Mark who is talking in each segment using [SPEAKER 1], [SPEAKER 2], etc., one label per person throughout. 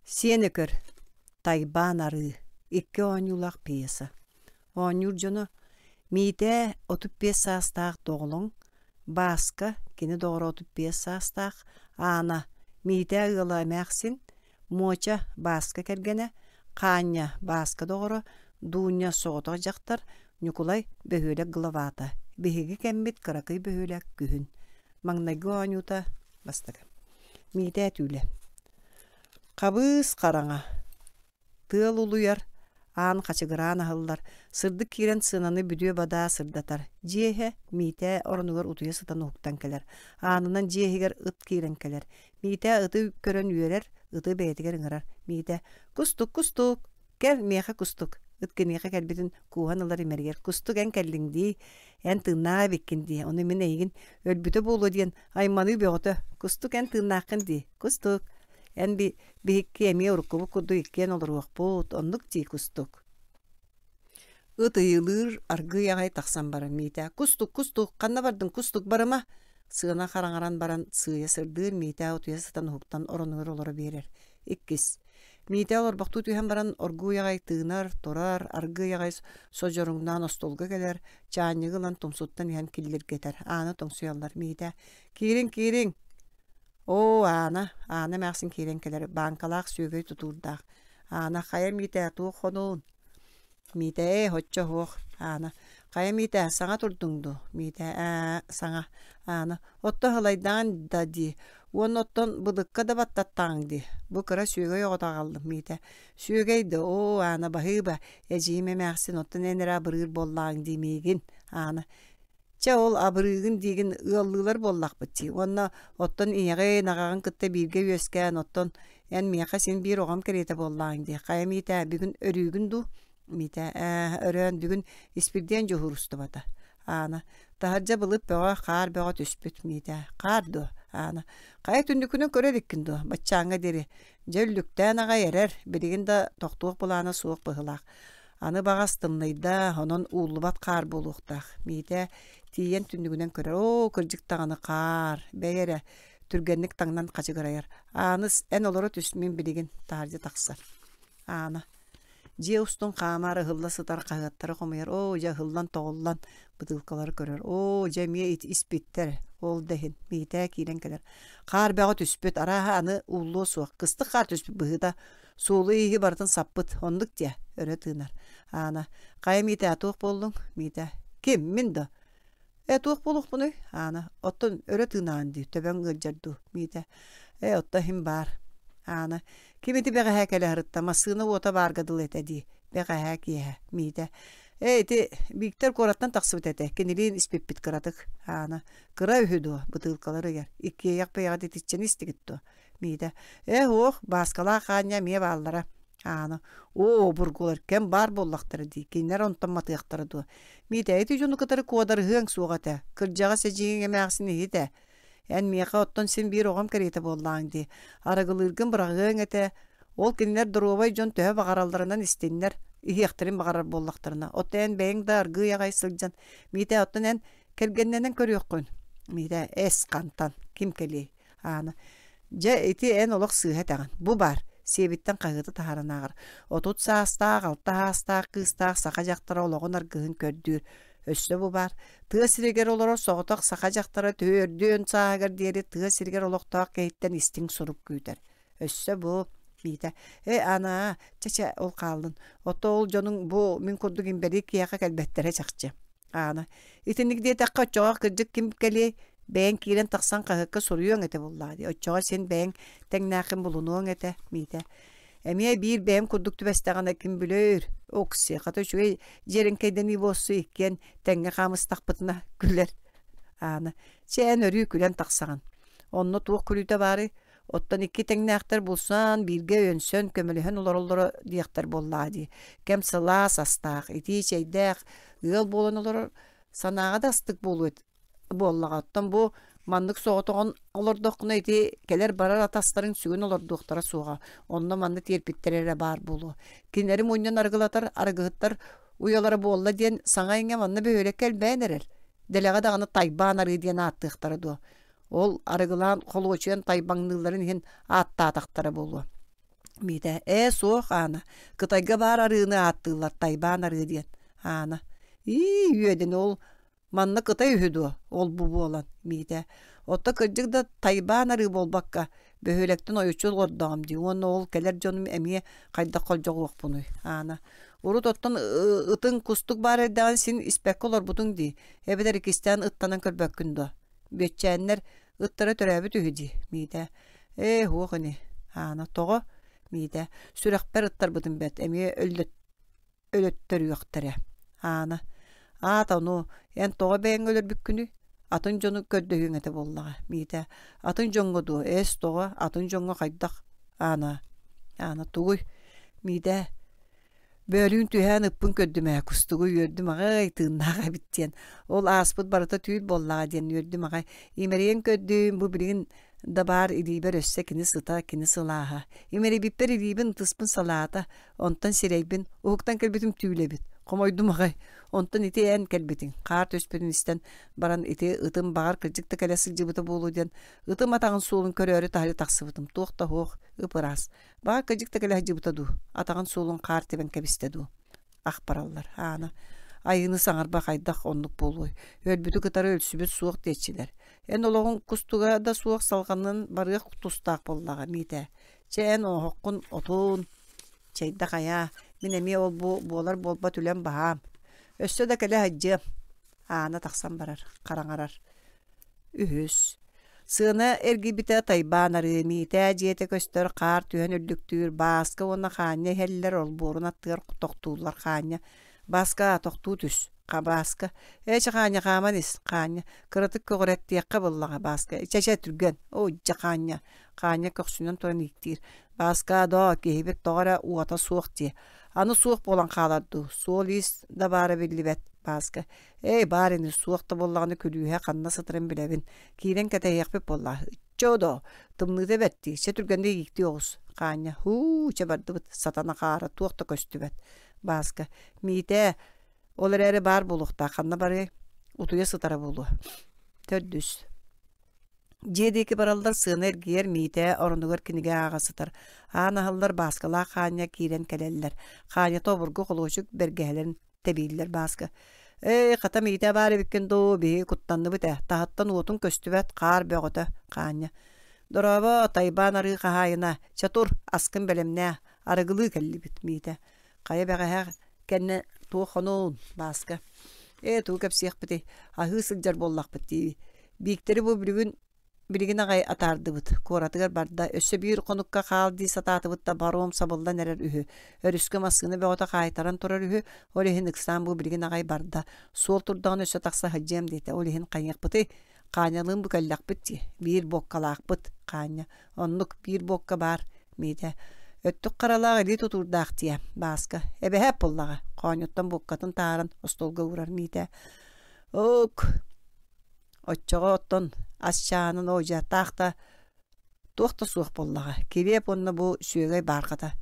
[SPEAKER 1] Сиэн Өкөр, Тайбаан арыы, икки оонньуулаах пьеса. Оонньуур дьоно Миитээ 35 саастаах доҕолоҥ, Бааска кини доҕоро 35 саастаах, Аана Миитээ ыала эмээхсин, Муоча Бааска кэргэнэ, Хаанньа Бааска доҕоро, Дуунньа соҕотох дьахтар, Ньукулай бөһүөлэк главата. Биһиги кэммит кыракый бөһүөлэк күһүн. Маҥнайгы оонньуута бастакы. Миитээ түүлэ. Хабыыс хараҥа, тыал улуйар, аан хачыгыраан аһыллар, сырдык киирэн сыананы бүдүө-бадаа сырдатар. Дьиэ иһэ Миитээ оронугар утуйа сытан уһуктан кэлэр. Аанынан дьиэ иһигэр ыт киирэн кэлэр. Миитээ ыты көрөн үөрэр, ыты бэйэтигэр ыҥырар. Миитээ: «Кустук, кустук, кэл миэхэ кустук!» Ыт киниэхэ кэлбитин кууһан ылар имэрийэр. «Кустук эн кэллиҥ дии, эн тыыннаах эбиккин дии, ону мин эйигин өлбүтэ буолуо диэн айманыы бөҕөтө. Кустук эн тыыннааххын дии, кустук, эн би биһикки эмиэ уруккубут курдук иккиэн олоруохпут, оннук дии кустук. Ыт ыйылыыр аргыый аҕай тахсан баран Миитээ «Кустук, кустук, ханна бардыҥ, кустук, барыма!» Сыана хараҥаран баран сыыйа сырдыыр Миитээ утуйа сытан уһуктан оронугар олоро биэрэр. Иккис. Миитээ олорбохтуу түһэн баран оргууй аҕай тыынар, турар, аргыый аҕай содьоруҥнаан остуолга кэлэр, чаанньыгы ылан тумсуттан иһэн киллиргэтэр. Ааны тоҥсуйаллар. Миитээ «Киириҥ, киириҥ!» «Оо, Аана, Аана эмээхсин киирэн кэлэр, бааҥкалаах сүөгэй тутуурдаах. Аана, хайа Миитээ, туох хонуун?» Миитээ, ээ, оччо суох. Аана, хайа Миитээ, саҥа турдуҥ дуо? Миитээ, ээ, саҥа. Аана, отто аһылайдаҕын да дии. Уонна оттон былыкка да баттаттаҕыҥ дии. Бу кыра сүөгэй оҕото аҕаллым, Миитээ. Сүөгэй да, оо, Аана, баһыыба, эдьиийим эмээхсин, оттон эн эрэ абырыыр буоллаҕыҥ дии миигин. Аана, Чэ ол абырыыгын диигин ыаллыылар буоллахпыт дии уонна оттон ийэҕин, аҕаҕын кытта бииргэ үөскээн оттон эн миэхэ син биир оҕом кэриэтэ буоллаҕыҥ дии. Хайа Миитээ бүгүн өрүүгүн дуу? Миитээ ээ өрөөн бүгүн Испирдиэн дьуһуурустубата. Аана таһырдьа былыт бөҕө, хаар бөҕө түспүт Миитээ. Хаар дуо? Аана хайа түннүкүнэн көрө иликкин дуо? Баччааҥҥа диэри. Дьэ үллүктээн аҕай эрэр, билигин да тохтуох былаана суох быһыылаах. Аны баҕас тымныйда, онон ууллубат хаар буолуохтаах. Миитээ тиийэн түннүгүнэн көрөр, оо, кырдьык даҕаны хаар, бэйэ эрэ, түргэнник таҥнан хачыгырайар. Ааныс, эн олоро түс, мин билигин таһырдьа тахсар. Аана дьиэ устун хаамаар ыһылла сытар хаһыаттары хомуйар, оо, дьэ ыһыллан-тоҕуллан бытыылкалары көрөр, оо, дьэ эмиэ испиттэр, ол да иһин Миитээ киирэн кэлэр. Хаар бөҕө түспүт, арааһа аны ууллуо суох, кыстык хаар түспүт быһыыта Суолу-ииһи барытын саппыт, оннук диэ, өрө тыынар. Аана, хайа Миитээ, туох буоллуҥ? Миитээ, ким, мин да? Ээ, туох буолуохпунуй? Аана, оттон өрө тыынаҕын дии, төбөҥ ыалдьар дуу? Миитээ, ээ, отто иһим баар. Аана, ким ити бэҕэһээ кэлэ сырытта, массыына уота баарга дылы этэ дии, бэҕэһээ киэһэ. Миитээ, ээ, ити Бииктэр куораттан тахсыбыт этэ, кинилиин испиппит кыратык. Аана, кыра үһү дуо, бытыылкалар ыйар, иккиэйэх бэйэҕит итиччэни истигит дуо? Миитэ «Ээ, һуох, Бааскалаах Аанньа эмиэ бааллара». Аана «Оо, обургулар кэм баар буоллахтара дии, кинилэр онтон матыахтара дуо? Миитэ, ити дьону кытары куодарыһыаҥ суох этэ, кырдьаҕас эдьиийиҥ эмээхсин иһит ээ. Эн миэхэ оттон син биир оҕом кэриэтэ буоллаҕыҥ дии, арыгылыыргын быраҕыаҥ этэ. Ол кинилэр доруобай дьон төһө баҕаралларынан истиннэр, иһиэхтэрин баҕарар буоллахтарына. Оттон эн бэйэҥ да аргыый аҕай сылдьан, Миитэ, оттон эн кэргэннэнэн көрүөххүн. Миитэ, эс хантан, ким кэлиэй? Аана: «Дьэ, ити эн олох сыыһа этэҕин. Бу баар, сиэбиттэн хаһыаты таһааран ааҕар. 30 саастаах, алта саастаах кыыстаах саха дьахтара олоҕун аргыһын көрдүүр. Өссө бу баар, тыа сиригэр олорор соҕотох саха дьахтара түөрдүөн сааһыгар диэри тыа сиригэр олохтоох киһиттэн истиҥ сурук күүтэр. Өссө бу Миитэ, «Ээ, Аанаа, чэ-чэ, ол хааллын. Ото ол дьонуҥ бу мин курдук имбэлиит киһиэхэ кэлбэттэрэ чахчы». Аана, итинник диэтэххэ оччоҕо кырдьык ким кэлиэй, бэйэҥ киирэн тахсан хаһыакка суруйуоҥ этэ буоллаҕа дии, оччоҕо син бэйэҥ тэҥнээххин булунуоҥ этэ, Миитэ. Эмиэ биир бэйэм курдук түбэстэҕинэ ким билээр, Окси, хата үчүгэй дьиэрэҥкэйдэнии буолсу иккиэн тэҥҥэ хаамыстахпытына күлэр. Аана, чэ эн өрүү күлэн тахсаҕын. Онно туох күлүүтэ баарый? Оттон икки тэҥнээхтэр булсан, бииргэ өйөнсөн, көмөлөһөн олороллоро диэхтэр буоллаҕа дии. Кэм сылаас астаах, итии чэйдээх ыал буолан олорор санааҕа да астык буолуо буоллаҕа. Оттон бу маннык соҕотоҕун олордоххуна ити кэлэр-барар атастарыҥ сүгүн олордуохтара суоҕа. Онно-манна тиэрпиттэрэ эрэ баар буолуо. Кинилэри мунньан арыгылатар арыгыһыттар уйалара буолла диэн саҥа-иҥэ манна бөһүөлэккэ элбээн эрэр. Дэлэҕэ даҕаны тайбаан арыы диэн ааттыахтара дуо? Ол арыгылаан холуочуйан тайбаҥныылларын иһин ааттаатахтара буолуо. Миитээ ээ суох Аана, Кытайга баар арыыны ааттыыллар Тайбаан арыы диэн. Аана ии үөдэн ол манна Кытай үһү дуо ол-бу буолан Миитээ Отто кырдьык да Тайбаан арыы буолбакка бөһүөлэктэн ойуччу олордоҕум дии уонна ол кэлэр дьонум эмиэ хайдах холдьоҕуохпунуй Аана Урут оттон ытыҥ кустук баар эрдэҕинэ син испэккэ олорбутуҥ дии эбэтэр иккистээн ыттанан көрбөккүн дуо Бүөччээннэр ыттара төрөөбүт үһү дии Миитээ Ээ уох ини Аана тоҕо Миитээ сүрэхпэр ыттарбытым бэрт эмиэ өлөттөрүөхтэрэ Аана аата ону эн тоҕо бэйэҥ өлөрбүккүнүй атын дьону көрдөһүөҥ этэ буоллаҕа Миитээ атын дьоҥҥо дуо эс тоҕо атын дьоҥҥо хайдах Аана Аана тугуй Миитээ Бөөлүүн түһээн ыппын көрдүм ээ, кустугу үөрдүм аҕай, тыыннаах эбит диэн. Ол ааспыт барыта түүл буоллаҕа диэн үөрдүм аҕай. Имэрийэн көрдүм, бу билигин да баар илиибэр өссө кини сыта, кини сылааһа. Имэрийбиппэр илиибин ытыспын салаата, онтон сирэйбин, уһуктан кэлбитим түүл эбит. Хомойдум аҕай. Онтон ити эн кэлбитиҥ, хаар түспүтүн истэн баран ити ытым баҕар кырдьык да кэлэ сылдьыбыта буолуо диэн ытым атаҕын суолун көрөөрү таһырдьа тахсыбытым туох да суох, ып-ыраас. Баҕар кырдьык да кэлэ сылдьыбыта дуу, атаҕын суолун хаар тэбэн кэбистэ дуу. Ах бараллар, Аана. Айыыны саҥарба хайдах оннук буолуой? Өлбүтү кытары өлсүбүт суох диэччилэр. Эн олоҕуҥ кустуга да суох салҕанан барыах тустаах буоллаҕа, Миитээ. Чэ, эн оһоххун отун, чэйдэ хайаа, мин эмиэ ол-бу буолар-буолбат үлэм баһаам. Өссө да кэлэ сылдьыам. Аана тахсан барар, хараҥарар. Үһүс. Сыана эргийбитэ Тайбаан арыы, Миитээ дьиэтэ көстөр, хаар түһэн үллүктүүр, Бааска уонна Хаанньа иһэллэр, олбуорун аттыгар тохтууллар Хаанньа «Бааска, тохтуу түс, Бааска, ээ чэ Хаанньа хааман ис, Хаанньа, кыратык көҕүрэттиэххэ буоллаҕа, Бааска, чэ чэ түргэн, оо дьэ Хаанньа, Хаанньа көхсүнэн туран ииктиир, Бааска доо, киһибит тоҕо эрэ уота суох дии, аны суох буолан хаалар дуу, суол-иис да баара биллибэт, Бааска, Ээ, баар ини, суох да буоллаҕына күлүүһэ ханна сытарын билэбин. Киирэн кэтэһиэхпит буоллаҕа. Ыччоо доо, тымныыта бэрт дии, чэ түргэнник ииктии оҕус. Хаанньа, һуу, чэ бардыбыт, сатана хаара туох да көстүбэт. Бааска, Миитээ, ол эрээри баар буолуохтаах, ханна барыай? Утуйа сытара буолуо. Төрдүс. Дьиэ диэки бараллар сыана эргийэр Миитээ оронугар кинигэ ааҕа сытар. Аан аһыллар Бааскалаах Хаанньа киирэн кэлэллэр. Хаанньата обургу холуочук бэргэһэлэрин тэбииллэр Бааска «Эй, хата Миитээ баар эбиккин дуу, биһиги куттанныбыт ээ, таһыттан уотуҥ көстүбэт, хаар бөҕөтө, Хаанньа. Дорообо, Тайбаан арыы хаһаайына, чэ тур, аскын бэлэмнээ, арыгылыы кэллибит, Миитэ. Хайа бэҕэһээ кэннэ туох хонуун, Бааска. Ээ, тугу кэпсиэхпитий, аһыы сылдьар буоллахпыт дии. Бииктэри бу бүгүн Билигин аҕай атаардыбыт, куоратыгар барда, өссө биир хонукка хаал дии сатаатыбыт да паром сабыллан эрэр үһү, өрүскэ массыына бөҕөтө хаайтаран турар үһү, ол иһин ыксаан бу билигин аҕай барда, суол турдаҕына өссө тахса сылдьыам диэтэ, ол иһин хайыахпытый, Хаанньалыын бу кэллэхпит дии, биир буоккалаахпыт, Хаанньа, оннук, биир буокка баар, Миитэ, өттүк харалаах илии тутуурдаах дии, Бааска, эбэһээп буоллаҕа, хоонньуттан буоккатын таһааран остуолга уурар Миитэ, ок Оччоҕо оттон ас чаанын оодьуйаттаах да туох да суох буоллаҕа. Килиэп уонна бу сүөгэй баархата.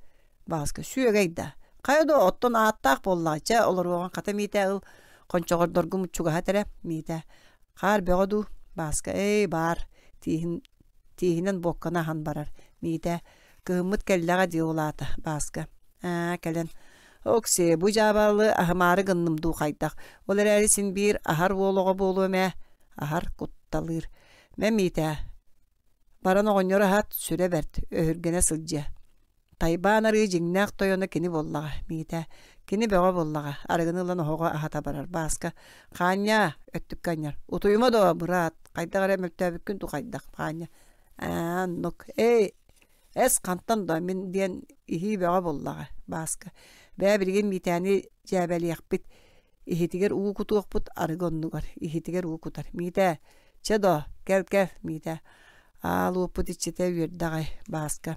[SPEAKER 1] Бааска сүөгэй да. Хайа доо оттон ааттаах буоллаҕа. Чэ олоруоҕун хата Миитээ ыл хончоҕордоргум чугаһат эрэ Миитээ. Хаар бөҕө дуу Бааска эй баар тииһин тииһинэн буокканы аһан барар Миитээ Кыһыммыт кэллэҕэ дии ол аата, Бааска. Аа, кэлэн «Окси, бу дьаабалы аһымаары гынным дуу хайдах? Ол эрээри син биир аһар уол оҕо буолуом ээ». Аһар кутталыыр. «Мэ, Миитээ, баран оҕонньору аһат, сүрэ бэрт, өһүргэнэ сылдьыа». Тайбаан арыы дьиҥнээх тойоно кини буоллаҕа, Миитээ. Кини бөҕө буоллаҕа, арыгыны ылан оһоҕо аһата барар. Бааска «Хаанньаа, өттүккэ анньар. Утуйума доо, быраат, хайдах эрэ мөлтөөбүккүн дуу хайдах, Хаанньа. Аа, оннук. Эй, эс хантан да мин диэн иһии бөҕө буоллаҕа, Бааска. Бээ билигин Миитээни дьээбэлиэхпит, иһитигэр уу кутуохпут арыгы оннугар, иһитигэр уу кутар. Миитээ, чэ доо, кэл-кэл, Миитээ. Аал уоппут иччитэ үөрдэ аҕай, Бааска.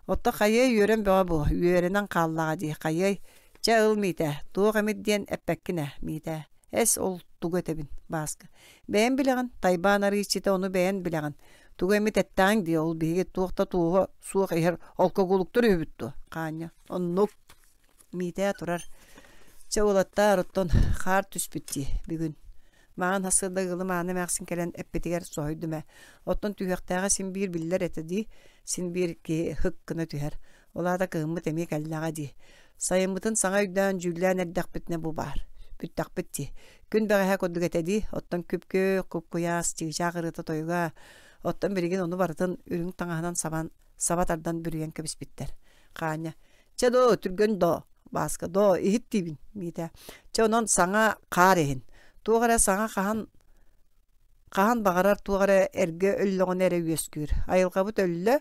[SPEAKER 1] Отто хайыай үөрэн бөҕө буо, үөрэнэн хааллаҕа дии, хайыай. Чэ ыл Миитээ, туох эмит диэн эппэккин ээ, Миитээ. Эс ол тугу этэбин, Бааска. Бэйэн билэҕин, Тайбаан арыы иччитэ ону бэйэн билэҕин. Тугу эмит эттэҕиҥ дии, ол биһиги туох да туоһа суох иһэр алкоголуктар үһүбүт дуо? Хаанньа. Оннук. Миитээ турар. Чэ уолаттаар, оттон хаар түспүт дии бүгүн. Маҕан сарсыарда ыалым Аана эмээхсин кэлэн эппитигэр соһуйдум ээ. Оттон түһүөхтээҕэ син биир биллэр этэ дии. Син биир киһи һык гына түһэр. Ол аата кыһыммыт эмиэ кэллэҕэ дии. Сайыммытын саҥа өйдөөн дьүүллээн эрдэхпитинэ бу баар. Бүттэхпит дии. Күн бэҕэһээ курдук этэ дии. Оттон күп-күөх, куп-куйаас, чыычаах ырыата тойуга. Оттон билигин ону барытын үрүҥ таҥаһынан сабан, саба тардан бүрүйэн кэбиспиттэр. Хаанньа Чэ доо, түргэн доо, Бааска, доо, иһит диибин, Миитээ. Чэ онон саҥа хаар иһин. Туох эрэ саҥа хаһан хаһан баҕарар туох эрэ эргэ өллөҕүнэ эрэ үөскүүр. Айылҕабыт өллө,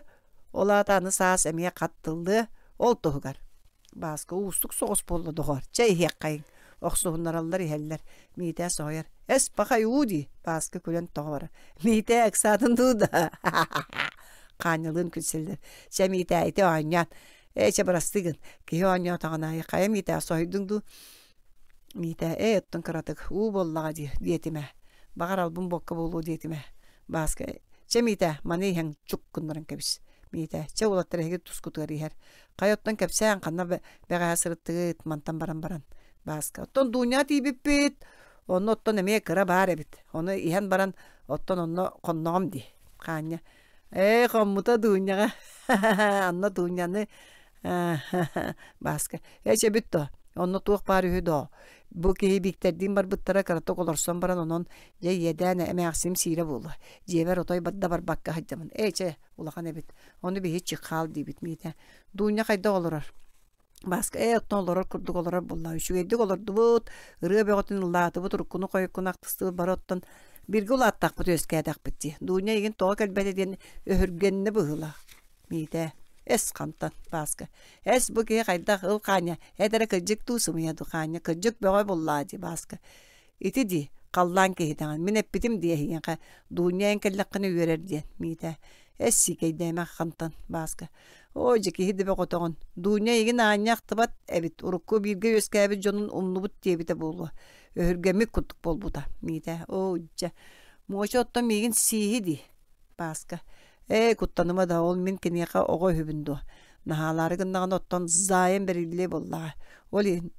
[SPEAKER 1] ол аата аны саас эмиэ хат тыллыа, ол туһугар. Бааска уустук соҕус буолла доҕоор, чэ иһиэххэйиҥ. Охсуһуннараллар иһэллэр. Миитээ соһуйар. Эс, пахай уу дии, Бааска күлэн тоҕо барар. Миитээ ыксаатын дуу да? Хаанньалыын күлсэллэр. Чэ, Миитээ, ити оонньоон. Ээ, чэ, бырастыы гын. Киһи оонньоотоҕун аайы хайа Миитээ соһуйдуҥ дуу? Миитээ, ээ, оттон кыратык уу буоллаҕа дии, диэтим ээ. Баҕар албын буокка буолуо диэтим ээ. Бааска, чэ, Миитээ, маны иһэн чук гыннаран кэбис. Миитээ, чэ, уолаттар эһиги тускутугар иһэр. Хайа оттон кэпсээн, ханна бэҕэһээ сырыттыгыт, мантан баран баран. Бааска, оттон Дуня тиийбиппит, онно оттон эмиэ кыра баар эбит. Ону иһэн баран, оттон онно хонноҕум дии. Хаанньа, ээ, хоммута Дуняҕа. Анна Дуняны Бааска, ээ чэ бүт доо, онно туох баар үһү доо. Бу киһи Бииктэрдиин барбыттара кыратык олорсон баран онон дьэ иэдээн эмээхсим сиирэ буолуо. Дьиэбэр отой да барбакка сылдьабын. Ээ чэ, улахан эбит. Ону биһи чыххаал диибит Миитэ. Дуня хайдах олорор? Бааска ээ оттон олорор курдук олорор буолла. Үчүгэйдик олордубут, ырыа бөҕөтүн ыллаатыбыт, уруккуну-хойуккуну ахтыстыбыт бары оттон бииргэ улааттахпыт үөскээтэхпит дии. Дуня эйигин тоҕо кэлбэтэ диэн өһүргэннэ быһыылаах. Миитээ эс хантан Бааска эс бу киһи хайдах ыл Хаанньа эт эрэ кырдьык дуу сымыйа дуу Хаанньа кырдьык бөҕө буллаа дии Бааска ити дии халлаан киһитэҕин мин эппитим дии эһиэхэ Дуня эн кэллэххинэ үөрэр диэн Миитээ эс сиикэйдээмэх хантан Бааска Оо, дьэ киһи да бөҕөтөҕүн. Дуня эйигин аанньа ахтыбат эбит, урукку бииргэ үөскээбит дьонун умнубут диэбитэ буолуо. Өһүргэммит курдук буолбута, Миитээ. Оо, дьэ, Муоча оттон миигин сииһи дии, Бааска. Ээ, куттаныма да, ол мин киниэхэ оҕо үһүбүн дуо? Наһаалаары гыннаҕына оттон заайан бэриллиэ буоллаҕа. Ол иһин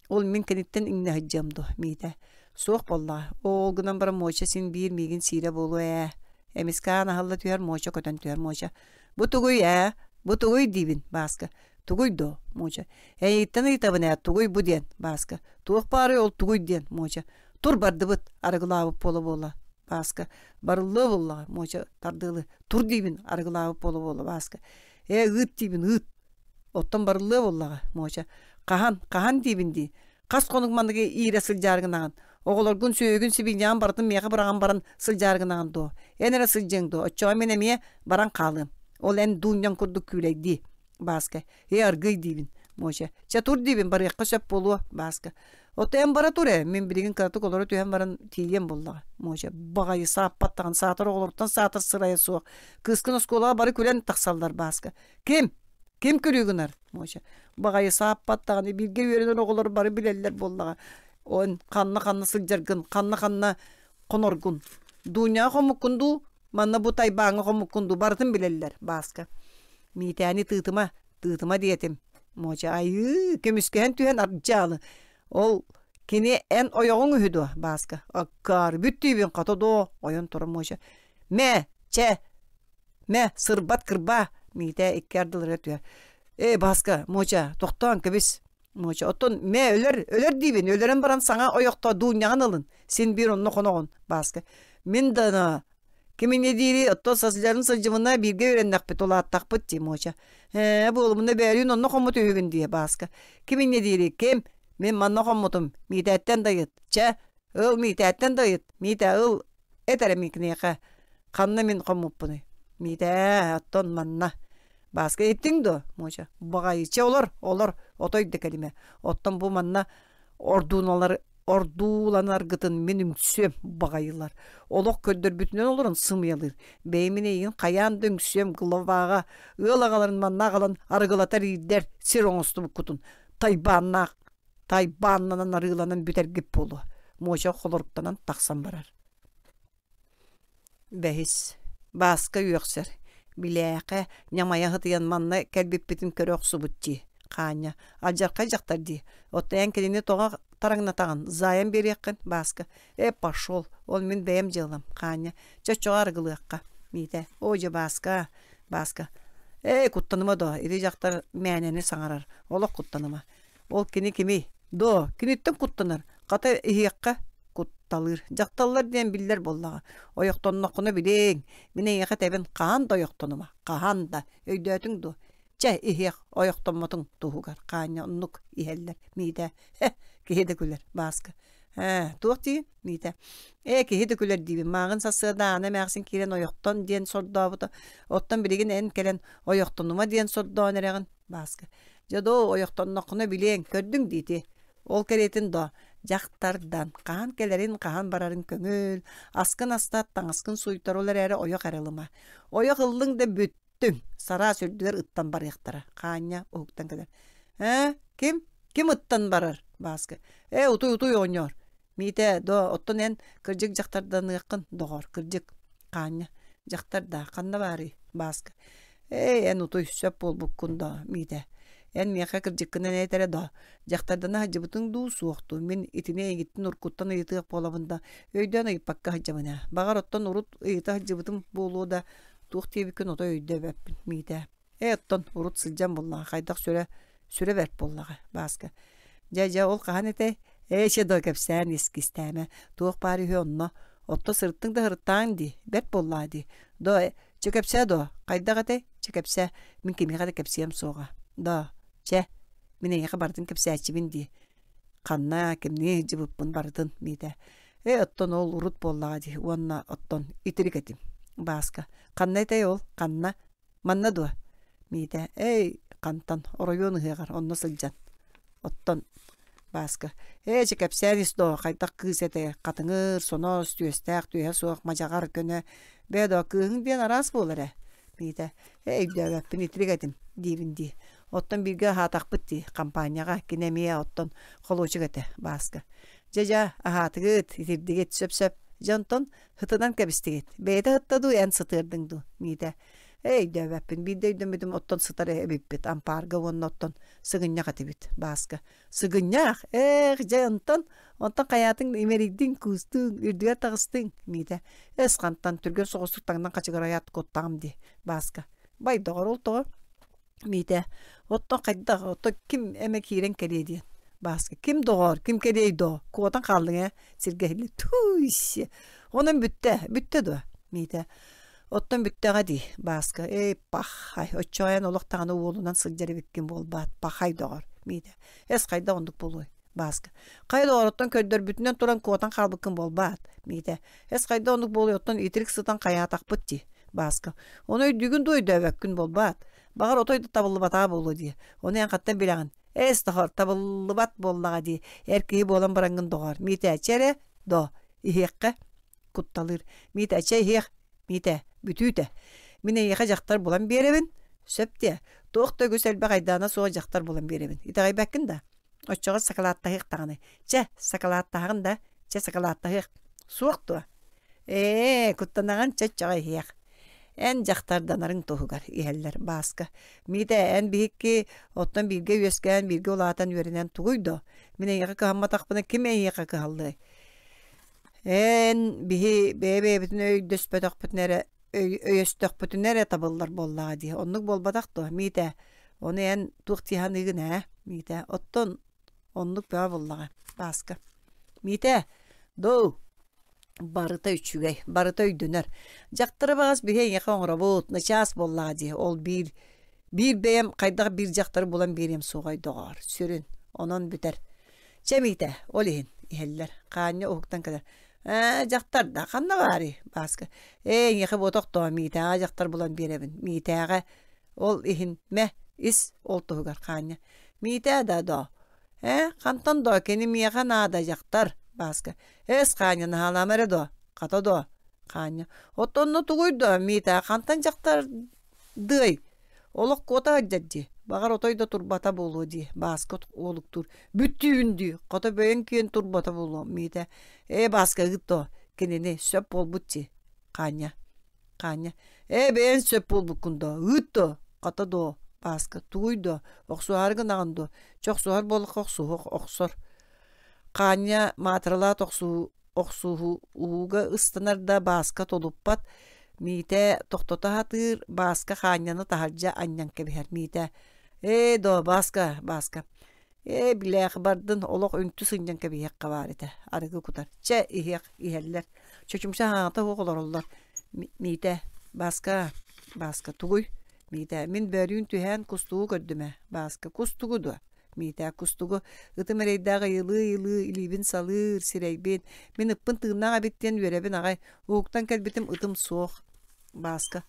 [SPEAKER 1] Ол мин киниттэн иҥнэ сылдьыам дуо, Миитэ? Суох буоллаҕа. Ол гынан баран Муоча син биир миигин сиирэ буолуо ээ. Эмискэ аан аһылла түһэр, Муоча көтөн түһэр, Муоча. Бу тугуй ээ? Бу тугуй диибин, Бааска. Тугуй дуо, Муоча. Эйигиттэн ыйытабын ээ, тугуй бу диэн, Бааска. Туох баарый ол тугуй диэн, Муоча. Тур бардыбыт, арыгылаабыт буола-буола, Бааска. Барыллыа буоллаҕа, Муоча тардыалы. Тур диибин, арыгылаабыт буола-буола, Бааска. Ээ, ыыт диибин, ыыт. Оттон барыллыа буоллаҕа, Муоча. Хаһан, хаһан диибин дии. Хас хонук манныгы иирэ сылдьаары гынаҕын? Оҕолоргун, сүөһүгүн, сибиинньэҕин барытын миэхэ быраҕан баран сылдьаары гынаҕын дуо? Эн эрэ сылдьыаҥ дуо? Оччоҕо мин эмиэ баран хаалыам. Ол эн дуунньаҥ курдук күүлэйдии. Бааска. Ээ, аргыый диибин, Муоча. Чэ, тур диибин, барыахха сөп буолуо, Бааска. Ото эн бара тур ээ, мин билигин кыратык олоро түһэн баран тиийиэм буоллаҕа. Муоча, баҕайы сааппаттаҕын, саатар оҕолоруттан саатар сырайа суох. Кыыскын оскуолаҕа бары күлэн тахсаллар, Бааска. Ким? Ким күлүү гынар? Муоча. Баҕайы сааппат даҕаны бииргэ үөрэнэр оҕолор бары билэллэр буоллаҕа. Он ханна-ханна сылдьаргын, ханна-ханна хоноргун. Дуняҕа хоммуккун дуу, манна бу тайбааҥҥа хоммуккун дуу, барытын билэллэр, Бааска. Миитээни тыытыма, тыытыма диэтим. Муоча айыы, көмүскэһэн түһэн ардьаалы. Ол кини эн ойоҕуҥ үһү дуо, Бааска? Аккаары бүттүүбүн хото доо, ойон турар Муоча. Мэ, чэ, Мэ, сырбат кырбаа, Миитээ икки ардыларыгар түһэр. Ээ, Бааска, Муоча, тохтоон кэбис. Муоча, оттон мэ, өлөр, өлөр диибин, өлөрөн баран саҥа ойохто дуунньаҕын ылын. Син биир онно хоноҕун, Бааска. Мин да ким инньэ диири, оттон сылдьарын сылдьымына бииргэ үөрэннэхпит, улааттахпыт дии, Муоча. Ээ, буолумуна бөөлүүн онно хоммут үһүгүн дии, Бааска. Ким инньэ диири, ким? Мин манна хоммутум, Миитээттэн да ыйыт. Чэ, ыл Миитээттэн да ыйыт. Миитээ, ыл, Эт эрэ киниэхэ ханна мин хоммуппунуй? Миитээ, оттон манна. Бааска иһиттиҥ дуо? Муоча. Баҕайы, чэ олор, олор, отой да кэлимэ. Оттон бу манна ордууналар ордууланаргытын мин үҥсүөм, баҕайылар. Олох көрдөрбүтүнэн олорон сымыйалыыр. Бэйэмин эйигин хайаан да үҥсүөм главаҕа ыал аҕаларын манна аҕалан арыгылатар иирдэр сир оҥостубуккутун тайбааннаах тайбааннанан арыыланан бүтэргит буолуо. Муоча холоруктанан тахсан барар. Бэһис. Бааска үөхсэр. Билээхэ, ньамайа сытыйан манна кэлбиппитин көрө охсубут дии. Хаанньа. Алдьархай дьахтар дии. Оттон эн кинини тоҕо тараҥнатаҕын? Заайан биэриэххин, Бааска. Э, пошел. Ол мин бэйэм дьыалам. Хаанньа. Чоччоҕо арыгылыахха. Миитэ. Оо, дьэ, Бааска. Бааска. Ээ, куттаныма доо. Ити дьахтар мээнэни саҥарар. Олох куттаныма. Ол кини кимий? Доо, киниттэн куттанар. Хата иһиэххэ кутталыыр. Дьахталлар диэн биллэр буоллаҕа. Ойохтонноххуна билиэҥ. Мин эйиэхэ этэбин, хаһан да ойохтонума. Хаһан да. Өйдөөтүҥ дуо? Чэ, иһиэх, ойохтоммотуҥ туһугар. Хаанньа оннук иһэллэр. Миитэ, һэ, киһи да күлэр. Бааска, ээ, туох диигин? Миитэ, ээ, киһи да күлэр диибин. Мааҕын сарсыарда Аана эмээхсин киирэн ойохтон диэн сордообута. Оттон билигин эн кэлэн ойохтонума диэн сордоон эрэҕин. Бааска, дьэ доо, ойохтонноххуна билиэҥ, көрдүҥ дии ити. Ол кэриэтин доо, дьахтардан хаһан кэлэрин, хаһан барарын көҥүл, аскын астат, таҥаскын сууйтар, ол эрээри ойох эрэ ылыма. Ойох ыллыҥ да бүт Түҥ, сараас үрдүгэр ыттан барыахтара. Хаанньа уһуктан кэлэр. Ээ, ким? Ким ыттан барар? Бааска. Ээ, утуй-утуй оҕонньоор. Миитээ, доо, оттон эн кырдьык дьахтарданыаххын, доҕор, кырдьык. Хаанньа. Дьахтар даа, ханна баарый? Бааска. Ээ, эн утуй, сөп буолбуккун доо, Миитээ. Эн миэхэ кырдьыккынан эт эрэ доо. Дьахтардана сылдьыбытыҥ дуу, суох дуу? Мин итини эйигиттэн уруккуттан ыйытыах буолабын да, өйдөөн ыйыппакка сылдьабын ээ. Баҕар, оттон урут ыйыта сылдьыбытым буолуо да, Туох диэбиккин отой өйдөөбөппүн, Миитээ. Ээ, оттон урут сылдьан буоллаҕа, хайдах сүрэ, сүрэ бэрт буоллаҕа, Бааска. Дьэ, дьэ, ол хаһан этэй? Ээ, чэ доо, кэпсээн ис, кистээмэ. Туох баар үһү онно. Отто сырыттыҥ да сырыттааҥ дии, бэрт буоллаа дии. Доо, чэ кэпсээ доо, хайдах этэй? Чэ кэпсээ, мин кимиэхэ да кэпсиэм суоҕа. Доо, чэ, мин эйиэхэ барытын кэпсээччибин дии. Ханна, кимниин сылдьыбыппын барытын, Миитээ. Ээ, оттон ол урут буоллаҕа дии уонна оттон итирик этим. Бааска. Ханна этэй ол? Ханна? Манна дуо? Миитээ. Эй, хантан? Оройуон ыһыаҕар онно сылдьан. Оттон Бааска. Ээ, чэ кэпсээн ис доо, хайдах кыыс этэ? Хатыҥыр, сонос, түөстээх, түөһэ суох, мадьаҕар, көнө. Бээ доо, кыыһыҥ диэн араас буолар ээ. Миитээ. Ээ, өйдөөбөппүн, итирик этим, диибин дии. Оттон бииргэ аһаатахпыт дии, хампаанньаҕа, кини эмиэ оттон холуочук этэ, Бааска. Дьэ-дьэ, аһаатыгыт, итирдигит, сөп-сөп. Дьэ онтон һытынан кэбистигит. Бэйэтэ һытта дуу, эн сытыардыҥ дуу, Миитэ. Ээ, өйдөөбөппүн. Биирдэ өйдөммүтүм оттон сытар эбиппит. Ампаарга уонна оттон сыгынньах этибит, Бааска. Сыгынньах? Ээх, дьэ онтон, онтон хайаатыҥ имэрийдиҥ, куустуҥ, үрдүгэр таҕыстыҥ, Миитэ. Эс хантан, түргэн соҕустук таҥнан хачыгырайаат куттаҕым дии, Бааска. Бай, доҕор, ол тоҕо? Миитэ, оттон хайдах, оттон ким эмэ киирэн кэлиэ диэн. Бааска, ким доҕоор, ким кэлиэй доо, куотан хааллыҥ ээ, сиргэ иһиллэ, тууй-сиэ. Онон бүттэ, бүттэ дуо? Миитэ, оттон бүттэҕэ дии, Бааска, эй, пахай, оччоҕо эн олох даҕаны уолунан сылдьар эбиккин буолбаат, пахай доҕор, Миитэ, эс хайдах оннук буолуой? Бааска, хайа доҕор, оттон көрдөрбүтүнэн туран куотан хаалбыккын буолбаат, Миитэ, эс хайдах оннук буолуой, оттон итирик сытан хайаатахпыт дии, Бааска, ону өйдүүгүн дуу өйдөөбөккүн буолбаат? Баҕар отой да табыллыбатаҕа буолуо дии. Ону эн хантан билэҕин? Эс, доҕор, табыллыбат буоллаҕа дии. Эр киһи буолан бараҥҥын доҕоор. Миитээччи эрэ, доо, иһиэххэ. Кутталыыр. Миитээччи иһиэх. Миитээ, бүтүүтэ. Мин эйиэхэ дьахтар булан биэрэбин. Сөп диэ. Туох да үгүс элбэх айдаана суох дьахтар булан биэрэбин. Итэҕэйбэккин да? Оччоҕо сакалааттаһыах даҕаны. Чэ, сакалааттаһаҕын да? Чэ, сакалааттаһыах. Суох дуо? Ээ, куттанаҕын чэ оччоҕо иһиэх. Эн дьахтарданарыҥ туһугар иһэллэр Бааска. Миитээ, эн биһикки оттон бииргэ үөскээн, бииргэ улаатан үөрэнэн тугуй доо? Мин эйиэхэ кыһамматахпына ким эйиэхэ кыһаллыай? Эн биһи бэйэ-бэйэбитин өйдөспөтөхпүтүнэ эрэ өйөстөхпүтүнэ эрэ табыллар буоллаҕа дии. Оннук буолбатах дуо, Миитээ? Ону эн туох дии саныыгын ээ, Миитээ? Оттон оннук бөҕө буоллаҕа, Бааска. Миитээ, доо, барыта үчүгэй, барыта өйдөнөр. Дьахтары баҕас биһи эйиэхэ оҥоробут, начаас буоллаҕа дии. Ол биир биир бэйэм хайдах биир дьахтары булан биэриэм суоҕай доҕоор, сүрүн. Онон бүтэр. Чэ, Миитээ, ол иһин иһэллэр. Хаанньа уһуктан кэлэр. Ээ, дьахтар да, ханна баарый? Бааска. Ээ, эйиэхэ буотах доо, Миитээҕэ дьахтар булан биэрэбин. Миитээҕэ ол иһин мэ, ис ол туһугар Хаанньа. Миитээ да доо. Ээ, хантан доо, кини миэхэ наада дьахтар, Бааска. Эс, Хаанньа, наһаалаама эрэ доо, хата доо, Хаанньа. Оттон онно тугуй доо, Миитээ, хантан дьахтар Дыай, олох куота сылдьар дии, баҕар отой да турбата буолуо дии, Бааска уолуктуур. Бүттүүн дии, хото бэйэҥ киэн турбата буолуо, Миитэ. Ээ, Бааска ыыт доо, кинини сөп буолбут дии, Хаанньа. Хаанньа. Ээ, бэйэҥ сөп буолбуккун доо, ыыт доо, хата доо. Бааска тугуй дуо? Охсуһаары гынаҕын дуо? Чэ охсуһар буоллахха охсуһуох охсор. Хаанньа маатыралаат охсуһууга ыстанар да Бааска тулуппат. Миитээ тохтото сатыыр, Бааска Хаанньаны таһырдьа анньан кэбиһэр. Миитээ: «Ээ доо, Бааска, Бааска, ээ билээх бардын, олох үнтү сынньан кэбиһиэххэ баар этэ, арыгы кутар. Чэ, иһиэх, иһэллэр. Чочумча хаҥата суох олороллор. Миитээ, Бааска, Бааска, тугуй? Миитээ, мин бөөлүүн түһээн кустугу көрдүм ээ. Бааска, кустугу дуо? Миитээ кустугу ытым эрэйдээх ыйылыы-ыйылыы илиибин салыыр, сирэйбин. Мин ыппын тыыннаах эбит диэн үөрэбин аҕай. Уһуктан кэлбитим ытым суох. Бааска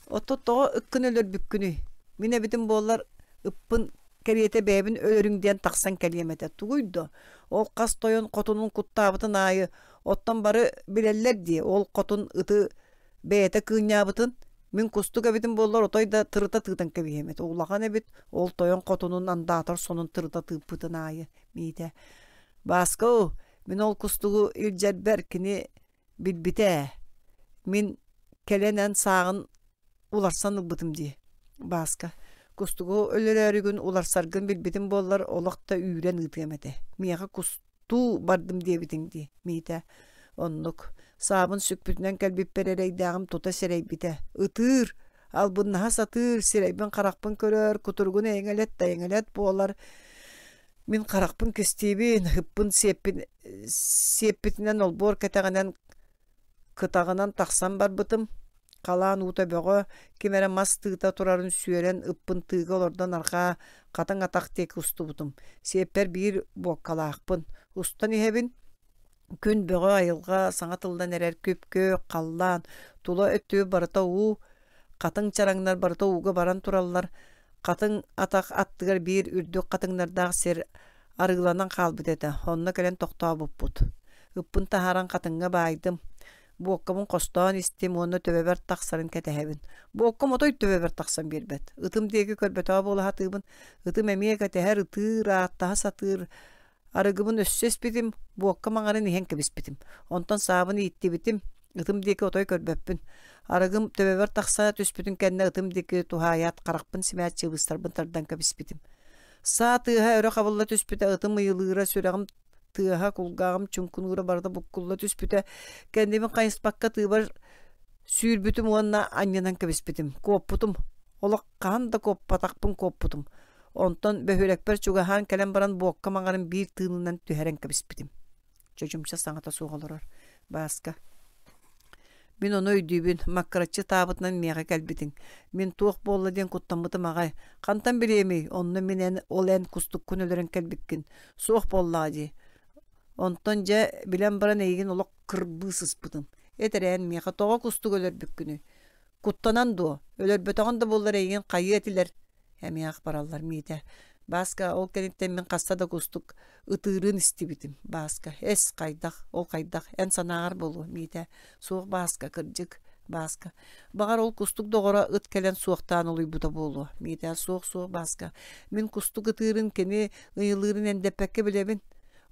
[SPEAKER 1] Оттон тоҕо ыккын өлөрбүккүнүй? Мин эбитим буоллар ыппын кэриэтэ бэйэбин өлөрүҥ диэн тахсан кэлиэм этэ. Тугуй да? Ол хас тойон хотунун куттаабытын аайы оттон бары билэллэр дии ол хотун ыты бэйэтэ кыынньаабытын мин кустук эбитим буоллар отой да тырыта тыытан кэбиһиэм этэ. Улахан эбит ол тойон хотунун андаатар сонун тырыта тыыппытын аайы Миитэ Бааска оо, мин ол кустугу илдьэрбэр кини билбитэ ээ. Мин кэлэн эн сааҕын уларсан ылбытым дии. Бааска кустугу өлөрөөрүгүн уларсаргын билбитим буоллар олох да үүрэн ыытыам этэ. Миэхэ кустуу бардым диэбитиҥ дии, Миитэ. Оннук. Саабын сүкпүтүнэн кэлбиппэр эрэйдээҕим тута сэрэйбитэ. Ытыыр, албыннаһа сатыыр, сирэйбин-харахпын көрөр, кутуругун эйэҥэлэт да эйэҥэлэт буолар. Мин харахпын кистиибин, ыппын сиэппин сиэппитинэн олбуор кэтэҕинэн кытаҕынан тахсан барбытым. Халаан уута бөҕө, ким эрэ мас тыыта турарын сүөрэн ыппын тыыга олордон арҕаа хатыҥ атах диэки устубутум. Сиэппэр биир буоккалаахпын. Устан иһэбин, күн бөҕө айылҕа саҥа тыллан эрэр күп-күөх халлаан, тула өттүбүт барыта уу, хатыҥ чараҥнар барыта ууга баран тураллар. Хатыҥ атах аттыгар биир үрдүк хатыҥнардаах сир арыыланан хаалбыт этэ, онно кэлэн тохтообуппут. Ыппын таһааран хатыҥҥа баайдым. Буоккабын хостоон истим уонна төбөбөр тахсарын кэтэһэбин. Буоккам отой төбөбөр тахсан биэрбэт. Ытым диэки көрбөтөҕө буола сатыыбын. Ытым эмиэ кэтэһэр, ытыыр, ааттаһа сатыыр. Арыгыбын өссө испитим, буоккам аҥарын иһэн кэбиспитим. Онтон саабын ииттибитим, ытым диэки отой көрбөппүн. Арыгым төбөбөр тахса түспүтүн кэннэ ытым диэки туһаайаат харахпын симээт чыыбыстарбын тардан кэбиспитим. Саа тыаһа өрө хабылла түспүтэ, ытым ыйылыыра, сүрэҕим тыаһа, кулгааҕым чуҥкунуура барыта буккулла түспүтэ. Кэннибин хайыспакка тыыбар сүүрбүтүм уонна анньынан кэбиспитим. Куоппутум. Олох хаһан да куоппатахпын куоппутум. Онтон бөһүөлэкпэр чугаһаан кэлэн баран буокка маҥарын биир тыынынан түһэрэн кэбиспитим. Чочумча саҥата суох олорор. Бааска. Мин ону өйдүүбүн, маккыраччы таабытынан миэхэ кэлбитиҥ. Мин туох буолла диэн куттаммытым аҕай. Хантан билиэмий, онно мин эн ол эн кустуккун өлөрөн кэлбиккин. Суох буоллаҕа дии. Онтон дьэ, билэн баран эйигин олох кырбыы сыспытым. Эт эрэ эн миэхэ тоҕо кустук өлөрбүккүнүй? Куттанан дуо? Өлөрбөтөҕүн да буоллар эйигин хайыа этилэр Эмиэ ах бараллар Миитэ. Бааска ол кэнниттэн мин хаста да кустук ытыырын истибитим. Бааска эс хайдах, ол хайдах, эн санааҕар буолуо Миитэ. Суох Бааска, кырдьык, Бааска. Баҕар ол кустук доҕоро ыт кэлэн суохтаан олуйбута буолуо. Миитэ суох суох Бааска. Мин кустук ытыырын кини ыйылыырын эндэппэккэ билэбин.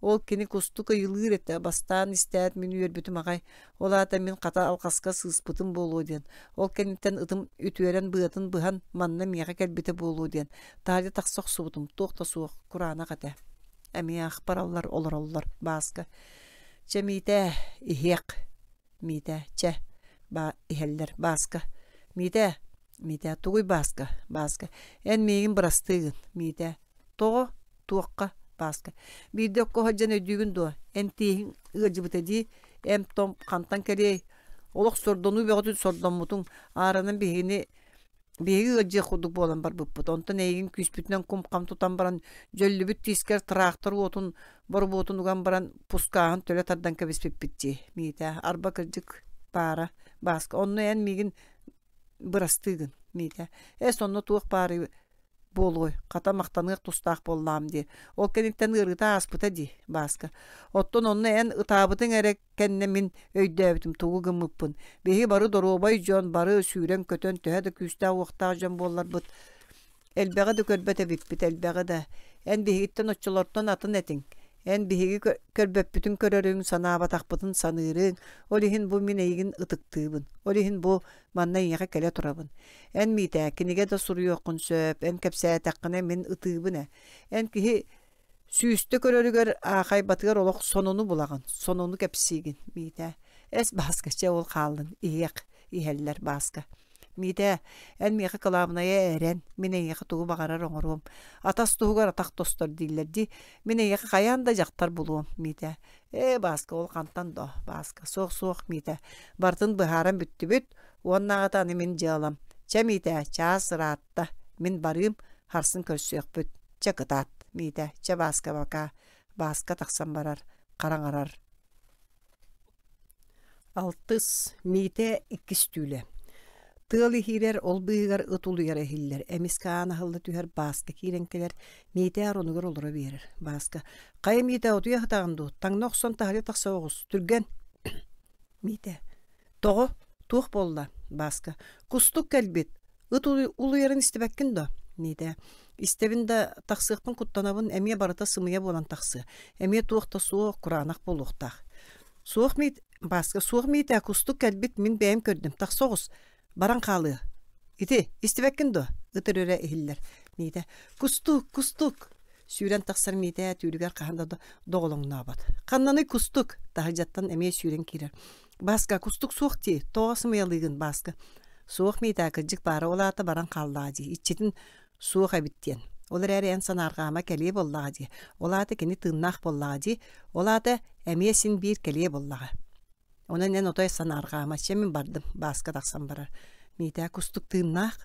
[SPEAKER 1] Ол кини кустук ыйылыыр этэ, бастаан истээт мин үөрбүтүм аҕай. Ол аата мин хата алҕаска сыыспытым буолуо диэн, ол кэнниттэн ытым үтүөрэн быатын быһан манна миэхэ кэлбитэ буолуо диэн, таһырдьа тахса охсубутум туох да суох, кураанах этэ. Эмиэ ах бараллар, олороллор, Бааска. Чэ, Миитээ, иһиэх. Миитээ, чэ, ба иһэллэр, Бааска. Миитээ, Миитээ, тугуй Бааска, Бааска, эн миигин бырастыы гын, Миитээ. Тоҕо? Туохха? Бааска. Биирдэ окко сылдьан өйдүүгүн дуо? Эн тииһиҥ ыалдьыбыта дии. Эм-том хантан кэлиэй? Олох сордонуу бөҕөтүн сордоммутуҥ. Ааранан биһигини биһиги ыалдьыах курдук буолан барбыппыт. Онтон эйигин күүспүтүнэн кум-хам тутан баран, дьөллүбүт тиискэр тыраахтар уотун боробуотун уган баран, пускааһын төлө тардан кэбиспиппит дии. Миитээ, арба кырдьык баара. Бааска, онно эн миигин бырастыы гын, Миитээ. Эс, онно туох баарый буолуой, хата махтаныах тустаах буоллаҕым дии. Ол кэнниттэн ыарыыта ааспыта дии, Бааска. Оттон онно эн ытаабытыҥ эрэ кэннэ мин өйдөөбүтүм тугу гыммыппын. Биһиги бары доруобай дьон, бары сүүрэн-көтөн, төһө да күүстээх-уохтаах дьон буолларбыт, элбэҕи да көрбөт эбиппит, элбэҕи да. Эн биһигиттэн оччолортон атын этиҥ. Эн биһиги көрбөппүтүн көрөрүҥ, санаабатахпытын саныырыҥ, ол иһин бу мин эйигин ытыктыыбын, ол иһин бу манна эйиэхэ кэлэ турабын. Эн Миитээ, кинигэ да суруйуоххун сөп, эн кэпсээтэххинэ мин ытыыбын ээ. Эн киһи сүүстэ көрөрүгэр аахайбатыгар олох сонуну булаҕын, сонуну кэпсиигин, Миитээ. Эс Бааска, чэ ол хааллын, иһиэх, иһэллэр Бааска. Миитээ, эн миэхэ кылаабынайа эрэн, мин эйиэхэ тугу баҕарар оҥоруом. Атас туһугар атах тостор дииллэр дии. Мин эйиэхэ хайаан да дьахтар булуом, Миитээ. Ээ, Бааска, ол хантан доо, Бааска. Суох-суох, Миитээ. Барытын быһааран бүттүбүт. Уоннааҕыта аны мин дьыалам. Чэ, Миитээ, чаас ыраатта. Мин барыым, харсын көрсүөхпүт. Чэ, кытаат, Миитээ. Чэ, Бааска, бакаа. Бааска тахсан барар, хараҥарар. Алтыс, Миитэ иккис түүлэ. Тыал иһиирэр, ол быыһыгар ыт улуйара иһиллэр. Эмискэ аан аһылла түһэр, Бааска киирэн кэлэр. Миитэ оронугар олоро биэрэр. Бааска: «Хайа Миитэ, утуйа сытаҕын дуу? Таҥна охсон таһырдьа тахса оҕус, түргэн!» Миитэ: «Тоҕо? Туох буолла?» Бааска: «Кустук кэлбит. Ыт улуйарын истибэккин дуо?» Миитэ: «Истэбин да, тахсыахпын куттанабын, эмиэ барыта сымыйа буолан тахсыа. Эмиэ туох да суох, кураанах буолуохтаах». Суох Миит, Бааска, суох Миитээ, кустук кэлбит, мин бэйэм көрдүм, тахса оҕус, баран хаалыа. Ити, истибэккин дуо? Ыт өрөрө иһиллэр. Миитэ, кустук, кустук! Сүүрэн тахсар Миитээ түүлүгэр хаһан да доҕолоҥнообот. Ханнаный кустук? Таһырдьаттан эмиэ сүүрэн киирэр. Бааска, кустук суох дии, тоҕо сымыйалыыгын, Бааска? Суох Миитээ, кырдьык баара, ол аата баран хааллаҕа дии, иччитин суох эбит диэн. Ол эрээри эн санаарҕаама кэлиэ буоллаҕа дии. Ол аата кини тыыннаах буоллаҕа дии. Ол аата эмиэ син биир кэлиэ буоллаҕа. Онон эн отой санаарҕаама, чэ мин бардым, Бааска тахсан барар. Миитээ кустук тыыннаах,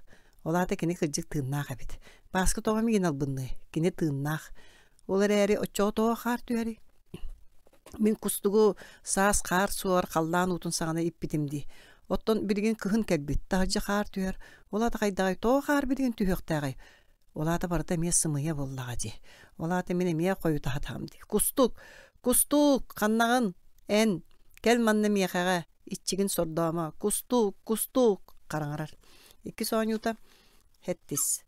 [SPEAKER 1] ол аата кини кырдьык тыыннаах эбит. Бааска тоҕо миигин албынныай? Кини тыыннаах. Ол эрээри оччоҕо тоҕо хаар түһэрий? Мин кустугу саас хаар суор халлаан уутун саҕана иппитим дии. Оттон билигин кыһын кэлбит, таһырдьа хаар түһэр. Ол аата хайдаҕый, тоҕо хаар билигин түһүөхтээҕий? Ол аата барыта эмиэ сымыйа буоллаҕа дии. Ол аата мин эмиэ хойутаһатаҕым дии. Кустук! Кустук! Ханнаҕын? Эн! Кэл манна миэхэҕэ! Иччигин сордоомо! Кустук! Кустук! Хараҥарар. Иккис оонньуута Хэттис.